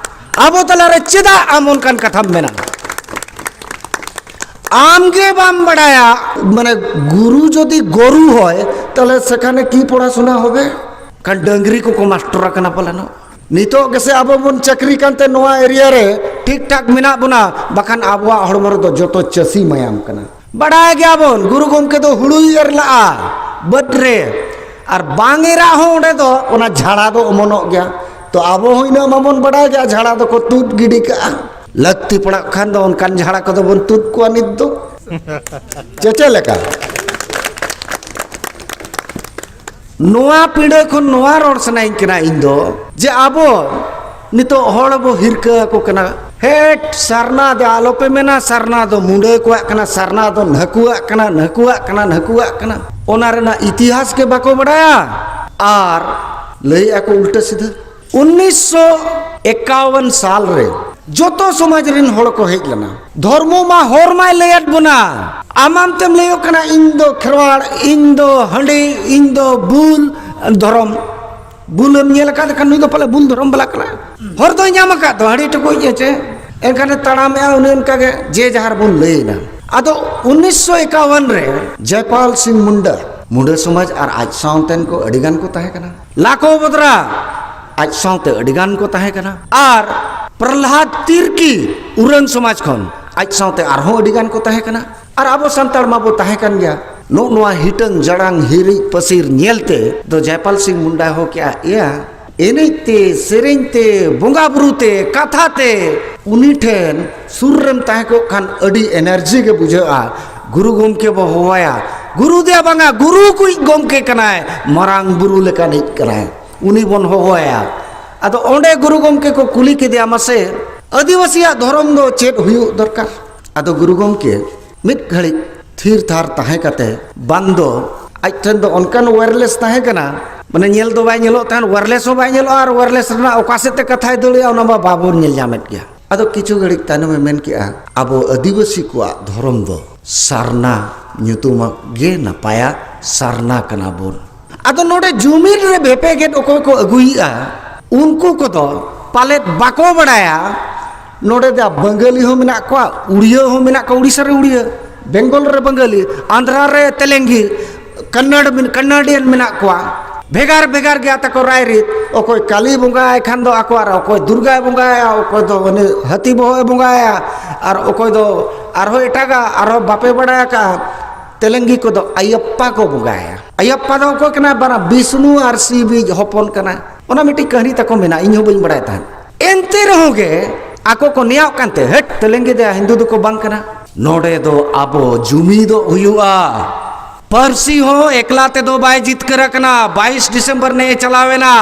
ᱟᱵᱚ ᱛᱟᱞᱟᱨᱮ ᱪᱮᱫᱟᱜ ᱟᱢ ᱚᱱᱠᱟᱱ ᱠᱟᱛᱷᱟᱢ ᱢᱮᱱᱟ? ᱟᱢ ᱜᱮ ᱵᱟᱢ ᱵᱟᱲᱟᱭᱟ, ᱢᱟᱱᱮ ᱜᱩᱨᱩ ᱡᱩᱫᱤ ᱜᱩᱨᱩ ᱦᱚᱭ, ᱛᱟᱦᱞᱮ ᱥᱮᱠᱷᱟᱱᱮ ᱠᱤ ᱯᱚᱲᱟᱥᱩᱱᱟ ᱦᱚᱵᱮ? ᱠᱷᱟᱱ ᱰᱟᱹᱝᱨᱤ ᱠᱚᱠᱚ ᱢᱟᱥᱴᱚᱨ ᱟᱠᱟᱱᱟ ᱯᱟᱞᱮᱱᱚᱜ᱾ ᱱᱤᱛᱚᱜ ᱜᱮᱥᱮ ᱟᱵᱚ ᱵᱚᱱ ᱪᱟᱹᱠᱨᱤ ᱠᱟᱱᱛᱮ ᱱᱚᱣᱟ ᱮᱨᱤᱭᱟ ᱨᱮ ᱴᱷᱤᱠ ᱴᱷᱟᱠ ᱢᱮᱱᱟᱜ ᱵᱚᱱᱟ, ᱵᱟᱠᱷᱟᱱ ᱟᱵᱚᱣᱟᱜ ᱦᱚᱲᱢᱚ ᱨᱮᱫᱚ ᱡᱚᱛᱚ ᱪᱟᱹᱥᱤ ᱢᱟᱭᱟᱢ ᱠᱟᱱᱟ᱾ ᱵᱟᱰᱟᱭ ᱜᱮᱭᱟᱵᱚᱱ, ᱜᱩᱨᱩ ᱜᱚᱢᱠᱮ ᱫᱚ ᱦᱩᱲᱩᱭ ᱮᱨ ᱞᱟᱜᱼᱟ ᱵᱟᱹᱫᱽ ᱨᱮ, ᱟᱨ ᱵᱟᱝ ᱮᱨᱟᱜ ᱦᱚᱸ ᱚᱸᱰᱮ ᱫᱚ ᱚᱱᱟ ᱡᱷᱟᱲᱟ ᱫᱚ ᱚᱢᱚᱱᱚᱜ ᱜᱮᱭᱟ᱾ ᱛᱚ ᱟᱵᱚ ᱦᱚᱸ ᱤᱱᱟᱹᱜ ᱢᱟᱵᱚᱱ ᱵᱟᱰᱟᱭ ᱜᱮᱭᱟ, ᱡᱷᱟᱲᱟ ᱫᱚᱠᱚ ᱛᱩᱫ ᱜᱤᱰᱤ ᱠᱟᱜᱼᱟ᱾ ᱞᱟᱹᱠᱛᱤ ᱯᱟᱲᱟᱜ ᱠᱷᱟᱱ ᱫᱚ ᱚᱱᱠᱟᱱ ᱡᱷᱟᱲᱟ ᱠᱚᱫᱚ ᱵᱚᱱ ᱛᱩᱫ ᱠᱚᱣᱟ ᱱᱤᱛ ᱫᱚ᱾ ᱪᱮ ᱪᱮᱫ ᱞᱮᱠᱟ? ᱱᱚᱣᱟ ᱯᱤᱸᱰᱟᱹ ᱠᱷᱚᱱ ᱱᱚᱣᱟ ᱨᱚᱲ ᱥᱟᱱᱟᱧ ᱠᱟᱱᱟ ᱤᱧ ᱫᱚ, ᱡᱮ ᱟᱵᱚ ᱱᱤᱛᱚᱜ ᱦᱚᱲ ᱵᱚ ᱦᱤᱨᱠᱟᱹ ᱟᱠᱚ ᱠᱟᱱᱟ, "ᱦᱮᱴ, ᱥᱟᱨᱱᱟ ᱫᱚ ᱟᱞᱚᱯᱮ ᱢᱮᱱᱟ, ᱥᱟᱨᱱᱟ ᱫᱚ ᱢᱩᱸᱰᱟᱹ ᱠᱚᱣᱟᱜ ᱠᱟᱱᱟ, ᱥᱟᱨᱱᱟ ᱫᱚ ᱱᱟᱹᱠᱩᱣᱟᱜ ᱠᱟᱱᱟ, ᱱᱟᱹᱠᱩᱣᱟᱜ ᱠᱟᱱᱟ, ᱱᱟᱹᱠᱩᱣᱟᱜ ᱠᱟᱱᱟ᱾" ᱚᱱᱟ ᱨᱮᱱᱟᱜ ᱤᱛᱤᱦᱟᱥ ᱜᱮ ᱵᱟᱠᱚ ᱵᱟᱰᱟᱭᱟ ᱟᱨ ᱞᱟᱹᱭᱮᱜᱼᱟ ᱠᱚ ᱩᱞᱴᱟᱹ ᱥᱤᱫᱷᱟᱹ᱾ ᱩᱱᱤᱥᱥᱚ ᱮᱠᱟᱣᱚᱱ ᱥᱟᱞ ᱨᱮ ᱡᱚᱛᱚ ᱥᱚᱢᱟᱡᱽ ᱨᱮᱱ ᱦᱚᱲ ᱠᱚ ᱦᱮᱡ ᱞᱮᱱᱟ᱾ ᱫᱷᱚᱨᱢᱚ ᱢᱟ ᱦᱚᱨ ᱢᱟᱭ ᱞᱟᱹᱭᱟᱫ ᱵᱚᱱᱟ, ᱟᱢ ᱟᱢ ᱛᱮᱢ ᱞᱟᱹᱭᱚᱜ ᱠᱟᱱᱟ, "ᱤᱧ ᱫᱚ ᱠᱷᱮᱨᱣᱟᱲ, ᱤᱧ ᱫᱚ ᱦᱟᱺᱰᱤ, ᱤᱧ ᱫᱚ ᱵᱩᱞ ᱫᱷᱚᱨᱚᱢ᱾" ᱵᱩᱞ ᱮᱢ ᱧᱮᱞ ᱟᱠᱟᱫ ᱠᱷᱟᱱ ᱱᱩᱭ ᱫᱚ ᱯᱟᱞᱮ ᱵᱩᱞ ᱫᱷᱚᱨᱚᱢ ᱵᱟᱞᱟ ᱠᱟᱱᱟᱭ᱾ ᱦᱚᱨ ᱫᱚᱭ ᱧᱟᱢ ᱟᱠᱟᱫ ᱫᱚ ᱦᱟᱺᱰᱤ ᱴᱩᱠᱩᱡ ᱜᱮ ᱪᱮ᱾ ᱮᱱᱠᱷᱟᱱ ᱮ ᱛᱟᱲᱟᱢᱮᱜᱼᱟ, ᱩᱱᱤ ᱚᱱᱠᱟ ᱜᱮ ᱡᱮ ᱡᱟᱦᱟᱨ ᱵᱚᱱ ᱞᱟᱹᱭ ᱮᱫᱟ᱾ ᱟᱫᱚ ᱩᱱᱤᱥᱥᱚ ᱮᱠᱟᱣᱟᱱ ᱨᱮ ᱡᱚᱭᱯᱟᱞ ᱥᱤᱝ ᱢᱩᱱᱰᱟ, ᱢᱩᱱᱰᱟ ᱥᱚᱢᱟᱡᱽ ᱟᱨ ᱟᱡ ᱥᱟᱶᱛᱮᱱ ᱠᱚ ᱟᱹᱰᱤ ᱜᱟᱱ ᱠᱚ ᱛᱟᱦᱮᱸ ᱠᱟᱱᱟ᱾ ᱞᱟᱠᱷᱚ ᱵᱮᱫᱽᱨᱟ ᱟᱡ ᱥᱟᱶᱛᱮ ᱟᱹᱰᱤ ᱜᱟᱱ ᱠᱚ ᱛᱟᱦᱮᱸ ᱠᱟᱱᱟ᱾ ᱟᱨ ᱯᱨᱚᱦᱞᱟᱫ ᱛᱤᱨᱠᱤ ᱩᱨᱟᱹᱝ ᱥᱚᱢᱟᱡᱽ ᱠᱷᱚᱱ ᱟᱡ ᱥᱟᱶᱛᱮ ᱟᱨᱦᱚᱸ ᱟᱹᱰᱤ ᱜᱟᱱ ᱠᱚ ᱛᱟᱦᱮᱸ ᱠᱟᱱᱟ᱾ ᱟᱨ ᱟᱵᱚ ᱥᱟᱱᱛᱟᱲ ᱢᱟᱵᱚ ᱛᱟᱦᱮᱸ ᱠᱟᱱ ᱜᱮᱭᱟ᱾ ᱱᱚᱜᱼᱚ ᱱᱚᱣᱟ ᱦᱤᱴᱟᱹᱝ ᱡᱟᱲᱟᱝ ᱦᱤᱨᱤᱡ ᱯᱟᱹᱥᱤᱨ ᱧᱮᱞᱛᱮ ᱫᱚ ᱡᱚᱭᱯᱟᱞ ᱥᱤᱝ ᱢᱩᱱᱰᱟ ᱦᱚᱸ ᱠᱮᱜᱼᱟ, ᱮᱭᱟ, ᱮᱱᱮᱡ ᱛᱮ, ᱥᱮᱨᱮᱧ ᱛᱮ, ᱵᱚᱸᱜᱟ ᱵᱩᱨᱩ ᱛᱮ, ᱠᱟᱛᱷᱟ ᱛᱮ ᱩᱱᱤ ᱴᱷᱮᱱ ᱥᱩᱨ ᱨᱮᱢ ᱛᱟᱦᱮᱸ ᱠᱚᱜ ᱠᱷᱟᱱ ᱟᱹᱰᱤ ᱮᱱᱟᱨᱡᱤ ᱜᱮ ᱵᱩᱡᱷᱟᱹᱜᱼᱟ᱾ ᱜᱩᱨᱩ ᱜᱚᱢᱠᱮ ᱵᱚ ᱦᱚᱦᱚᱣᱟᱭᱟ, ᱜᱩᱨᱩ ᱫᱮ ᱵᱟᱝᱟ, ᱜᱩᱨᱩ ᱠᱚᱭᱤᱡ ᱜᱚᱢᱠᱮ ᱠᱟᱱᱟᱭ, ᱢᱟᱨᱟᱝ ᱵᱩᱨᱩ ᱞᱮᱠᱟᱱᱤᱡ ᱠᱟᱱᱟᱭ, ᱩᱱᱤ ᱵᱚᱱ ᱦᱚᱦᱚᱣᱟᱭᱟ᱾ ᱟᱫᱚ ᱚᱸᱰᱮ ᱜᱩᱨᱩ ᱜᱚᱢᱠᱮ ᱠᱚ ᱠᱩᱞᱤ ᱠᱮᱫᱮᱭᱟ, ᱢᱟᱥᱮ ᱟᱹᱫᱤᱵᱟᱹᱥᱤᱭᱟᱜ ᱫᱷᱚᱨᱚᱢ ᱫᱚ ᱪᱮᱫ ᱦᱩᱭᱩᱜ ᱫᱚᱨᱠᱟᱨ? ᱟᱫᱚ ᱜᱩᱨᱩ ᱜᱚᱢᱠᱮ ᱢᱤᱫ ᱜᱷᱟᱹᱲᱤᱡ ᱛᱷᱤᱨ ᱛᱷᱟᱨ ᱛᱟᱦᱮᱸ ᱠᱟᱛᱮ, ᱵᱟᱝ ᱫᱚ ᱟᱡ ᱴᱷᱮᱱ ᱫᱚ ᱚᱱᱠᱟᱱ ᱣᱟᱭᱟᱨᱞᱮᱥ ᱛᱟᱦᱮᱸ ᱠᱟᱱᱟ, ᱢᱟᱱᱮ ᱧᱮᱞ ᱫᱚ ᱵᱟᱭ ᱧᱮᱞᱚᱜ ᱛᱟᱦᱮᱸᱫ, ᱣᱟᱭᱟᱨᱞᱮᱥ ᱦᱚᱸ ᱵᱟᱭ ᱧᱮᱞᱚᱜᱼᱟ, ᱟᱨ ᱣᱟᱭᱟᱨᱞᱮᱥ ᱨᱮᱱᱟᱜ ᱚᱠᱟ ᱥᱮᱫ ᱛᱮ ᱠᱟᱛᱷᱟᱭ ᱫᱟᱹᱲᱮᱜᱼᱟ ᱚᱱᱟ ᱢᱟ ᱵᱟᱵᱚᱱ ᱧᱮᱞ ᱧᱟᱢᱮᱫ ᱜᱮᱭᱟ᱾ ᱟᱫᱚ ᱠᱤᱪᱷᱩ ᱜᱷᱟᱹᱲᱤᱡ ᱛᱟᱭᱱᱚᱢᱮ ᱢᱮᱱ ᱠᱮᱜᱼᱟ, ᱟᱵᱚ ᱟᱹᱫᱤᱵᱟᱹᱥᱤ ᱠᱚᱣᱟᱜ ᱫᱷᱚᱨᱚᱢ ᱫᱚ ᱥᱟᱨᱱᱟ ᱧᱩᱛᱩᱢᱟᱜ ᱜᱮ ᱱᱟᱯᱟᱭᱟ, ᱥᱟᱨᱱᱟ ᱠᱟᱱᱟ ᱵᱚᱱ᱾ ᱟᱫᱚ ᱱᱚᱰᱮ ᱡᱩᱢᱤᱱ ᱨᱮ ᱵᱷᱮᱯᱮᱜᱮᱫ ᱚᱠᱚᱭ ᱠᱚ ᱟᱹᱜᱩᱭᱮᱜᱼᱟ, ᱩᱱᱠᱩ ᱠᱚᱫᱚ ᱯᱟᱞᱮᱫ ᱵᱟᱠᱚ ᱵᱟᱲᱟᱭᱟ᱾ ᱱᱚᱰᱮ ᱫᱚ ᱵᱟᱝᱜᱟᱞᱤ ᱦᱚᱸ ᱢᱮᱱᱟᱜ ᱠᱚᱣᱟ, ᱩᱲᱤᱭᱟᱹ ᱦᱚᱸ ᱢᱮᱱᱟᱜ ᱠᱚᱣᱟ, ᱩᱲᱤᱥᱥᱟ ᱨᱮ ᱩᱲᱤᱭᱟᱹ, ᱵᱮᱝᱜᱚᱞ ᱨᱮ ᱵᱟᱝᱜᱟᱞᱤ, ᱟᱱᱫᱷᱨᱟ ᱨᱮ ᱛᱮᱞᱮᱝᱜᱤ, ᱠᱟᱱᱱᱟᱲ ᱢᱮᱱ-, ᱠᱟᱱᱱᱟᱰᱤᱭᱟᱱ ᱢᱮᱱᱟᱜ ᱠᱚᱣᱟ᱾ ᱵᱷᱮᱜᱟᱨ ᱵᱷᱮᱜᱟᱨ ᱜᱮᱭᱟ ᱛᱟᱠᱚ ᱨᱟᱭᱨᱤᱛ᱾ ᱚᱠᱚᱭ ᱠᱟᱞᱤ ᱵᱚᱸᱜᱟᱭ ᱠᱷᱟᱱ ᱫᱚ ᱟᱠᱚ, ᱟᱨ ᱚᱠᱚᱭ ᱫᱩᱨᱜᱟᱭ ᱵᱚᱸᱜᱟᱭᱟ, ᱚᱠᱚᱭ ᱫᱚ ᱩᱱᱤ ᱦᱟᱹᱛᱤ ᱵᱚᱦᱚᱜ ᱮ ᱵᱚᱸᱜᱟᱭᱟ, ᱟᱨ ᱚᱠᱚᱭ ᱫᱚ ᱟᱨᱦᱚᱸ ᱮᱴᱟᱜᱟᱜ, ᱟᱨᱦᱚᱸ ᱵᱟᱯᱮ ᱵᱟᱲᱟᱭ ᱟᱠᱟᱫᱼᱟ᱾ ᱛᱮᱞᱮᱝᱜᱤ ᱠᱚᱫᱚ ᱟᱭᱟᱯᱯᱟ ᱠᱚ ᱵᱚᱸᱜᱟᱭᱟ᱾ ᱟᱭᱟᱯᱯᱟ ᱫᱚ ᱚᱠᱚᱭ ᱠᱟᱱᱟᱭ? ᱵᱟᱨᱟ ᱵᱤᱥᱱᱩ ᱟᱨ ᱥᱤᱵᱤᱡ ᱦᱚᱯᱚᱱ ᱠᱟᱱᱟᱭ᱾ ᱚᱱᱟ ᱢᱤᱫᱴᱤᱡ ᱠᱟᱹᱦᱱᱤ ᱛᱟᱠᱚ ᱢᱮᱱᱟᱜᱼᱟ, ᱤᱧ ᱦᱚᱸ ᱵᱟᱹᱧ ᱵᱟᱲᱟᱭ ᱛᱟᱦᱮᱸᱫ᱾ ᱮᱱᱛᱮ ᱨᱮᱦᱚᱸ ᱜᱮ ᱟᱠᱚ ᱠᱚ ᱱᱮᱭᱟᱣᱚᱜ ᱠᱟᱱᱛᱮ, ᱦᱮᱴ, ᱛᱮᱞᱮᱝᱜᱤ ᱫᱚ ᱦᱤᱱᱫᱩ ᱫᱚᱠᱚ ᱵᱟᱝ ᱠᱟᱱᱟ᱾ ᱱᱚᱰᱮ ᱫᱚ ᱟᱵᱚ ᱡᱩᱢᱤᱫᱚᱜ ᱦᱩᱭᱩᱜᱼᱟ᱾ ᱯᱟᱹᱨᱥᱤ ᱦᱚᱸ ᱮᱠᱞᱟ ᱛᱮᱫᱚ ᱵᱟᱭ ᱡᱤᱛᱠᱟᱹᱨ ᱟᱠᱟᱱᱟ᱾ ᱵᱟᱭᱤᱥ ᱰᱤᱥᱮᱢᱵᱚᱨ ᱱᱮ ᱪᱟᱞᱟᱣᱮᱱᱟ,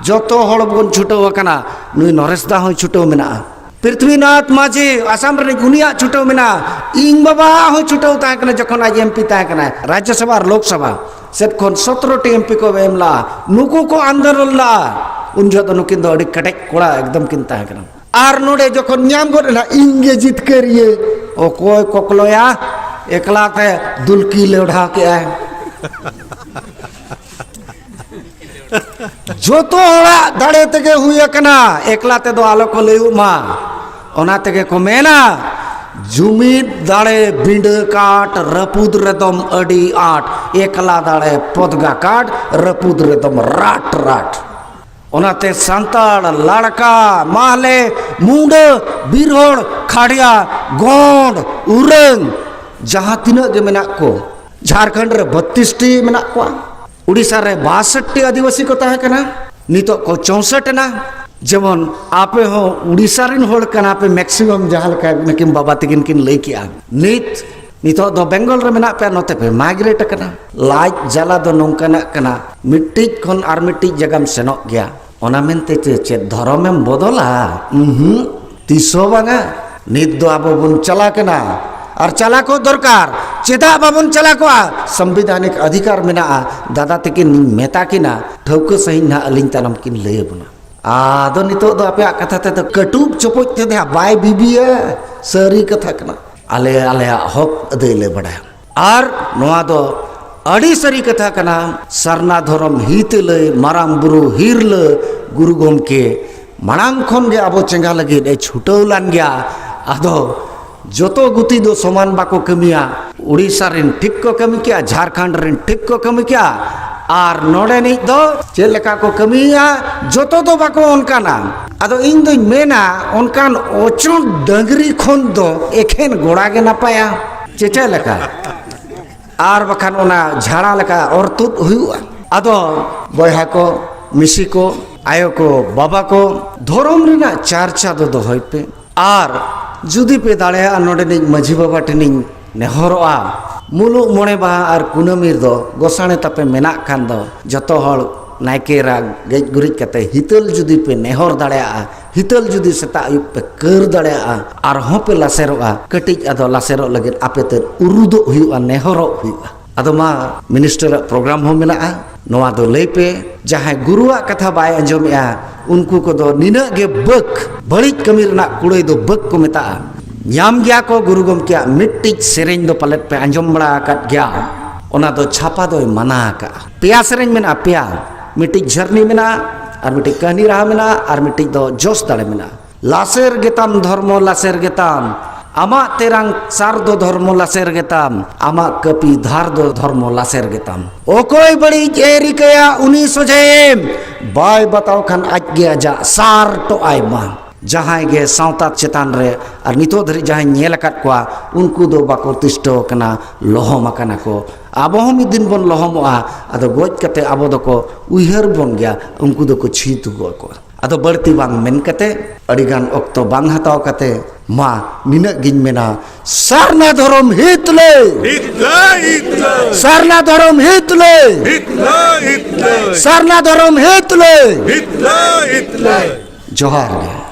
ᱡᱚᱛᱚ ᱦᱚᱲ ᱵᱚᱱ ᱪᱷᱩᱴᱟᱹᱣ ᱟᱠᱟᱱᱟ᱾ ᱱᱩᱭ ᱱᱚᱨᱮᱥ ᱫᱟ ᱦᱚᱸᱭ ᱪᱷᱩᱴᱟᱹᱣ ᱢᱮᱱᱟᱜᱼᱟ, ᱯᱨᱤᱛᱷᱵᱤᱱᱟᱛᱷ ᱢᱟᱹᱡᱷᱤ ᱟᱥᱟᱢ ᱨᱤᱱᱤᱡ, ᱩᱱᱤᱭᱟᱜ ᱪᱷᱩᱴᱟᱹᱣ ᱢᱮᱱᱟᱜᱼᱟ, ᱤᱧ ᱵᱟᱵᱟ ᱦᱚᱸ ᱪᱷᱩᱴᱟᱹᱣ ᱛᱟᱦᱮᱸ ᱠᱟᱱᱟ ᱡᱚᱠᱷᱚᱱ ᱟᱡ ᱮᱢᱯᱤ ᱛᱟᱦᱮᱸ ᱠᱟᱱᱟᱭ, ᱨᱟᱡᱽᱭᱚᱥᱚᱵᱷᱟ ᱟᱨ ᱞᱳᱠᱥᱚᱵᱷᱟ ᱥᱮᱫ ᱠᱷᱚᱱ ᱥᱚᱛᱨᱚ ᱴᱤ ᱮᱢᱯᱤ ᱠᱚ ᱮᱢ ᱞᱟᱜᱼᱟ᱾ ᱱᱩᱠᱩ ᱠᱚ ᱟᱱᱫᱳᱞᱚᱱ ᱞᱟᱜᱼᱟ᱾ ᱩᱱ ᱡᱚᱦᱚᱜ ᱫᱚ ᱱᱩᱠᱤᱱ ᱫᱚ ᱟᱹᱰᱤ ᱠᱮᱴᱮᱡ ᱠᱚᱲᱟ ᱮᱠᱫᱚᱢ ᱠᱤᱱ ᱛᱟᱦᱮᱸ ᱠᱟᱱᱟ᱾ ᱟᱨ ᱱᱚᱰᱮ ᱡᱚᱠᱷᱚᱱ ᱧᱟᱢ ᱜᱚᱫ ᱮᱱᱟ, ᱤᱧ ᱜᱮ ᱡᱤᱛᱠᱟᱹᱨᱤᱭᱟᱹ, ᱚᱠᱚᱭ ᱠᱚᱠᱞᱚᱭᱟ? ᱮᱠᱞᱟ ᱛᱮ ᱫᱩᱞᱠᱤ ᱞᱮᱣᱰᱷᱟᱣ ᱠᱮᱜᱼᱟᱭ᱾ ᱡᱚᱛᱚ ᱦᱚᱲᱟᱜ ᱫᱟᱲᱮ ᱛᱮᱜᱮ ᱦᱩᱭ ᱟᱠᱟᱱᱟ, ᱮᱠᱞᱟ ᱛᱮᱫᱚ ᱟᱞᱚ ᱠᱚ ᱞᱟᱹᱭᱩᱜ ᱢᱟ᱾ ᱚᱱᱟ ᱛᱮᱜᱮ ᱠᱚ ᱢᱮᱱᱟ, ᱡᱩᱢᱤᱫ ᱫᱟᱲᱮ ᱵᱤᱸᱰᱟᱹ ᱠᱟᱴ, ᱨᱟᱹᱯᱩᱫ ᱨᱮᱫᱚᱢ ᱟᱹᱰᱤ ᱟᱸᱴ᱾ ᱮᱠᱞᱟ ᱫᱟᱲᱮ ᱯᱚᱫᱽᱜᱟ ᱠᱟᱴ, ᱨᱟᱹᱯᱩᱫ ᱨᱮᱫᱚᱢ ᱨᱟᱴ ᱨᱟᱴ᱾ ᱚᱱᱟᱛᱮ ᱥᱟᱱᱛᱟᱲ, ᱞᱟᱲᱠᱟ, ᱢᱟᱦᱞᱮ, ᱢᱩᱰᱟᱹ, ᱵᱤᱨ ᱦᱚᱲ, ᱠᱷᱟᱲᱭᱟ, ᱜᱚᱸᱰ, ᱩᱨᱟᱹᱝ, ᱡᱟᱦᱟᱸ ᱛᱤᱱᱟᱹᱜ ᱜᱮ ᱢᱮᱱᱟᱜ ᱠᱚ, ᱡᱷᱟᱲᱠᱷᱚᱸᱰ ᱨᱮ ᱵᱚᱛᱛᱨᱤᱥ ᱴᱤ ᱢᱮᱱᱟᱜ ᱠᱚᱣᱟ, ᱩᱲᱤᱥᱥᱟ ᱨᱮ ᱵᱟᱥᱚᱴ ᱴᱤ ᱟᱹᱫᱤᱵᱟᱹᱥᱤ ᱠᱚ ᱛᱟᱦᱮᱸ ᱠᱟᱱᱟ, ᱱᱤᱛᱚᱜ ᱠᱚ ᱪᱳᱥᱚᱴ ᱮᱱᱟ᱾ ᱡᱮᱢᱚᱱ ᱟᱯᱮ ᱦᱚᱸ ᱩᱲᱤᱥᱥᱟ ᱨᱮᱱ ᱦᱚᱲ ᱠᱟᱱᱟ ᱯᱮ, ᱢᱮᱠᱥᱤᱢᱟᱢ ᱡᱟᱦᱟᱸ ᱞᱮᱠᱟ ᱱᱩᱠᱤᱱ ᱵᱟᱵᱟ ᱛᱟᱹᱠᱤᱱ ᱠᱤᱱ ᱞᱟᱹᱭ ᱠᱮᱜᱼᱟ᱾ ᱱᱤᱛ, ᱱᱤᱛᱚᱜ ᱫᱚ ᱵᱮᱝᱜᱚᱞ ᱨᱮ ᱢᱮᱱᱟᱜ ᱯᱮᱭᱟ, ᱱᱚᱛᱮ ᱯᱮ ᱢᱟᱭᱜᱨᱮᱴ ᱟᱠᱟᱱᱟ᱾ ᱞᱟᱡ ᱡᱟᱞᱟ ᱫᱚ ᱱᱚᱝᱠᱟᱱᱟᱜ ᱠᱟᱱᱟ, ᱢᱤᱫᱴᱤᱡ ᱠᱷᱚᱱ ᱟᱨ ᱢᱤᱫᱴᱤᱡ ᱡᱟᱭᱜᱟᱢ ᱥᱮᱱᱚᱜ ᱜᱮᱭᱟ᱾ ᱚᱱᱟ ᱢᱮᱱᱛᱮ ᱪᱮ-, ᱪᱮᱫ ᱫᱷᱚᱨᱚᱢᱮᱢ ᱵᱚᱫᱚᱞᱟ? ᱩᱸᱦᱩᱸ, ᱛᱤᱥ ᱦᱚᱸ ᱵᱟᱝᱟ᱾ ᱱᱤᱛ ᱫᱚ ᱟᱵᱚ ᱵᱚᱱ ᱪᱟᱞᱟ ᱠᱟᱱᱟ, ᱟᱨ ᱪᱟᱞᱟ ᱠᱚ ᱫᱚᱨᱠᱟᱨ᱾ ᱪᱮᱫᱟᱜ ᱵᱟᱵᱚᱱ ᱪᱟᱞᱟ ᱠᱚᱜᱼᱟ? ᱥᱚᱝᱵᱤᱫᱷᱟᱱᱤᱠ ᱚᱫᱷᱤᱠᱟᱨ ᱢᱮᱱᱟᱜᱼᱟ᱾ ᱫᱟᱫᱟ ᱛᱟᱹᱠᱤᱱ ᱤᱧ ᱢᱮᱛᱟ ᱠᱤᱱᱟ, ᱴᱷᱟᱹᱣᱠᱟᱹ ᱥᱟᱺᱦᱤᱡ ᱱᱟᱦᱟᱜ ᱟᱹᱞᱤᱧ ᱛᱟᱭᱱᱚᱢ ᱠᱤᱱ ᱞᱟᱹᱭ ᱟᱵᱚᱱᱟ᱾ ᱟᱫᱚ ᱱᱤᱛᱚᱜ ᱫᱚ ᱟᱯᱮᱭᱟᱜ ᱠᱟᱛᱷᱟ ᱛᱮᱫᱚ ᱠᱟᱹᱴᱩᱵ ᱪᱚᱯᱚᱡ ᱛᱮ ᱫᱚ ᱵᱟᱭ ᱵᱤᱵᱤᱭᱟ, ᱥᱟᱹᱨᱤ ᱠᱟᱛᱷᱟ ᱠᱟᱱᱟ᱾ ᱟᱞᱮ ᱟᱞᱮᱭᱟᱜ ᱦᱚᱠ ᱟᱹᱫᱟᱹᱭ ᱞᱮ ᱵᱟᱲᱟᱭᱟ᱾ ᱟᱨ ᱱᱚᱣᱟ ᱫᱚ ᱟᱹᱰᱤ ᱥᱟᱹᱨᱤ ᱠᱟᱛᱷᱟ ᱠᱟᱱᱟ, ᱥᱟᱨᱱᱟ ᱫᱷᱚᱨᱚᱢ ᱦᱤᱛ ᱞᱟᱹᱭ ᱢᱟᱨᱟᱝ ᱵᱩᱨᱩ ᱦᱤᱨᱞᱟᱹ ᱜᱩᱨᱩ ᱜᱚᱢᱠᱮ ᱢᱟᱲᱟᱝ ᱠᱷᱚᱱ ᱜᱮ ᱟᱵᱚ ᱪᱮᱸᱜᱷᱟ ᱞᱟᱹᱜᱤᱫ ᱮ ᱪᱷᱩᱴᱟᱹᱣ ᱞᱟᱱ ᱜᱮᱭᱟ᱾ ᱟᱫᱚ ᱡᱚᱛᱚ ᱜᱩᱛᱤ ᱫᱚ ᱥᱚᱢᱟᱱ ᱵᱟᱠᱚ ᱠᱟᱹᱢᱤᱭᱟ᱾ ᱩᱲᱤᱥᱥᱟ ᱨᱮᱱ ᱴᱷᱤᱠ ᱠᱚ ᱠᱟᱹᱢᱤ ᱠᱮᱜᱼᱟ, ᱡᱷᱟᱲᱠᱷᱚᱸᱰ ᱨᱮᱱ ᱴᱷᱤᱠ ᱠᱚ ᱠᱟᱹᱢᱤ ᱠᱮᱜᱼᱟ, ᱟᱨ ᱱᱚᱰᱮᱱᱤᱡ ᱫᱚ ᱪᱮᱫ ᱞᱮᱠᱟ ᱠᱚ ᱠᱟᱹᱢᱤᱭᱮᱜᱼᱟ, ᱡᱚᱛᱚ ᱫᱚ ᱵᱟᱠᱚ ᱚᱱᱠᱟᱱᱟ᱾ ᱟᱫᱚ ᱤᱧ ᱫᱚᱧ ᱢᱮᱱᱟ, ᱚᱱᱠᱟᱱ ᱚᱪᱚᱸᱰ ᱰᱟᱹᱝᱨᱤ ᱠᱷᱚᱱ ᱫᱚ ᱮᱠᱷᱮᱱ ᱜᱚᱲᱟ ᱜᱮ ᱱᱟᱯᱟᱭᱟ᱾ ᱪᱮ ᱪᱮᱫ ᱞᱮᱠᱟ? ᱟᱨ ᱵᱟᱠᱷᱟᱱ ᱚᱱᱟ ᱡᱷᱟᱲᱟ ᱞᱮᱠᱟ ᱚᱨ ᱛᱩᱫ ᱦᱩᱭᱩᱜᱼᱟ᱾ ᱟᱫᱚ ᱵᱚᱭᱦᱟ ᱠᱚ, ᱢᱤᱥᱤ ᱠᱚ, ᱟᱭᱳ ᱠᱚ, ᱵᱟᱵᱟ ᱠᱚ, ᱫᱷᱚᱨᱚᱢ ᱨᱮᱱᱟᱜ ᱪᱟᱨᱪᱟ ᱫᱚ ᱫᱚᱦᱚᱭ ᱯᱮ᱾ ᱟᱨ ᱡᱩᱫᱤ ᱯᱮ ᱫᱟᱲᱮᱭᱟᱜᱼᱟ, ᱱᱚᱰᱮᱱᱤᱡ ᱢᱟᱹᱡᱷᱤ ᱵᱟᱵᱟ ᱴᱷᱮᱱᱤᱧ ᱱᱮᱦᱚᱨᱚᱜᱼᱟ, ᱢᱩᱞᱩᱜ ᱢᱚᱬᱮ ᱢᱟᱦᱟ ᱟᱨ ᱠᱩᱱᱟᱹᱢᱤ ᱨᱮᱫᱚ ᱜᱚᱥᱟᱬᱮ ᱛᱟᱯᱮ ᱢᱮᱱᱟᱜ ᱠᱷᱟᱱ ᱫᱚ, ᱡᱚᱛᱚ ᱦᱚᱲ ᱱᱟᱭᱠᱮ ᱮᱨᱟ ᱜᱮᱡ ᱜᱩᱨᱤᱡ ᱠᱟᱛᱮ ᱦᱤᱛᱟᱹᱞ ᱡᱩᱫᱤ ᱯᱮ ᱱᱮᱦᱚᱨ ᱫᱟᱲᱮᱭᱟᱜᱼᱟ, ᱦᱤᱛᱟᱹᱞ ᱡᱩᱫᱤ ᱥᱮᱛᱟᱜ ᱟᱹᱭᱩᱵ ᱯᱮ ᱠᱟᱹᱨ ᱫᱟᱲᱮᱭᱟᱜᱼᱟ, ᱟᱨᱦᱚᱸ ᱯᱮ ᱞᱟᱥᱮᱨᱚᱜᱼᱟ᱾ ᱠᱟᱹᱴᱤᱡ ᱟᱫᱚ ᱞᱟᱥᱮᱨᱚᱜ ᱞᱟᱹᱜᱤᱫ ᱟᱯᱮ ᱛᱮᱫ ᱩᱨᱩᱫᱚᱜ ᱦᱩᱭᱩᱜᱼᱟ, ᱱᱮᱦᱚᱨᱚᱜ ᱦᱩᱭᱩᱜᱼᱟ᱾ ᱟᱫᱚ ᱢᱟ, ᱢᱤᱱᱤᱥᱴᱟᱨᱟᱜ ᱯᱨᱳᱜᱨᱟᱢ ᱦᱚᱸ ᱢᱮᱱᱟᱜᱼᱟ, ᱱᱚᱣᱟ ᱫᱚ ᱞᱟᱹᱭ ᱯᱮ᱾ ᱡᱟᱦᱟᱸᱭ ᱜᱩᱨᱩᱣᱟᱜ ᱠᱟᱛᱷᱟ ᱵᱟᱭ ᱟᱸᱡᱚᱢᱮᱜᱼᱟ, ᱩᱱᱠᱩ ᱠᱚᱫᱚ ᱱᱤᱱᱟᱹᱜ ᱜᱮ ᱵᱟᱹᱠ, ᱵᱟᱹᱲᱤᱡ ᱠᱟᱹᱢᱤ ᱨᱮᱱᱟᱜ ᱠᱩᱲᱟᱹᱭ ᱫᱚ ᱵᱟᱹᱠ ᱠᱚ ᱢᱮᱛᱟᱜᱼᱟ᱾ ᱧᱟᱢ ᱜᱮᱭᱟ ᱠᱚ ᱜᱩᱨᱩ ᱜᱚᱢᱠᱮᱭᱟᱜ ᱢᱤᱫᱴᱤᱡ ᱥᱮᱨᱮᱧ ᱫᱚ ᱯᱟᱞᱮᱫ ᱯᱮ ᱟᱸᱡᱚᱢ ᱵᱟᱲᱟ ᱟᱠᱟᱫ ᱜᱮᱭᱟ, ᱚᱱᱟ ᱫᱚ ᱪᱷᱟᱯᱟ ᱫᱚᱭ ᱢᱟᱱᱟ ᱟᱠᱟᱫᱼᱟ᱾ ᱯᱮᱭᱟ ᱥᱮᱨᱮᱧ ᱢᱮᱱᱟᱜᱼᱟ, ᱯᱮᱭᱟ, ᱢᱤᱫᱴᱤᱡ ᱡᱷᱟᱹᱨᱱᱤ ᱢᱮᱱᱟᱜᱼᱟ, ᱟᱨ ᱢᱤᱫᱴᱤᱡ ᱠᱟᱹᱦᱱᱤ ᱨᱟᱦᱟ ᱢᱮᱱᱟᱜᱼᱟ, ᱟᱨ ᱢᱤᱫᱴᱤᱡ ᱫᱚ ᱡᱚᱥ ᱫᱟᱲᱮ ᱢᱮᱱᱟᱜᱼᱟ᱾ ᱞᱟᱥᱮᱨ ᱜᱮᱛᱟᱢ ᱫᱷᱚᱨᱢᱚ, ᱞᱟᱥᱮᱨ ᱜᱮᱛᱟᱢ, ᱟᱢᱟᱜ ᱛᱮᱨᱟᱝ ᱥᱟᱨ ᱫᱚ ᱫᱷᱚᱨᱢᱚ ᱞᱟᱥᱮᱨ ᱜᱮᱛᱟᱢ, ᱟᱢᱟᱜ ᱠᱟᱹᱯᱤ ᱫᱷᱟᱨ ᱫᱚ ᱫᱷᱚᱨᱢᱚ ᱞᱟᱥᱮᱨ ᱜᱮᱛᱟᱢ᱾ ᱚᱠᱚᱭ ᱵᱟᱹᱲᱤᱡ ᱮ ᱨᱤᱠᱟᱹᱭᱟ, ᱩᱱᱤ ᱥᱚᱡᱷᱮᱭᱮᱢ, ᱵᱟᱭ ᱵᱟᱛᱟᱣ ᱠᱷᱟᱱ ᱟᱡ ᱜᱮ ᱟᱡᱟᱜ ᱥᱟᱨ ᱴᱚᱜ ᱟᱭ ᱢᱟ᱾ ᱡᱟᱦᱟᱸᱭ ᱜᱮ ᱥᱟᱶᱛᱟ ᱪᱮᱛᱟᱱ ᱨᱮ ᱟᱨ ᱱᱤᱛᱚᱜ ᱫᱷᱟᱹᱨᱤᱡ ᱡᱟᱦᱟᱸᱭ ᱧᱮᱞ ᱟᱠᱟᱫ ᱠᱚᱣᱟ, ᱩᱱᱠᱩ ᱫᱚ ᱵᱟᱠᱚ ᱛᱤᱥᱴᱟᱹᱣ ᱟᱠᱟᱱᱟ, ᱞᱚᱦᱚᱢ ᱟᱠᱟᱱᱟ ᱠᱚ᱾ ᱟᱵᱚ ᱦᱚᱸ ᱢᱤᱫ ᱫᱤᱱ ᱵᱚᱱ ᱞᱚᱦᱚᱢᱚᱜᱼᱟ, ᱟᱫᱚ ᱜᱚᱡ ᱠᱟᱛᱮ ᱟᱵᱚ ᱫᱚᱠᱚ ᱩᱭᱦᱟᱹᱨ ᱵᱚᱱ ᱜᱮᱭᱟ, ᱩᱱᱠᱩ ᱫᱚᱠᱚ ᱪᱷᱤᱛᱩᱜᱚᱜ ᱟᱠᱚ᱾ ᱟᱫᱚ ᱵᱟᱹᱲᱛᱤ ᱵᱟᱝ ᱢᱮᱱ ᱠᱟᱛᱮ, ᱟᱹᱰᱤ ᱜᱟᱱ ᱚᱠᱛᱚ ᱵᱟᱝ ᱦᱟᱛᱟᱣ ᱠᱟᱛᱮ, ᱢᱟ ᱱᱤᱱᱟᱹᱜ ᱜᱤᱧ ᱢᱮᱱᱟ, ᱥᱟᱨᱱᱟ ᱫᱷᱚᱨᱚᱢ ᱦᱤᱛ ᱞᱟᱹᱭ! ᱦᱤᱛᱞᱟᱹᱭ ᱦᱤᱛᱞᱟᱹᱭ ᱥᱟᱨᱱᱟ ᱫᱷᱚᱨᱚᱢ ᱦᱤᱛ ᱞᱟᱹᱭ! ᱦᱤᱛᱞᱟᱹᱭ ᱦᱤᱛᱞᱟᱹᱭ ᱥᱟᱨᱱᱟ ᱫᱷᱚᱨᱚᱢ ᱦᱤᱛ ᱞᱟᱹᱭ! ᱦᱤᱛᱞᱟᱹᱭ ᱦᱤᱛᱞᱟᱹᱭ ᱡᱚᱦᱟᱨ ᱜᱮ᱾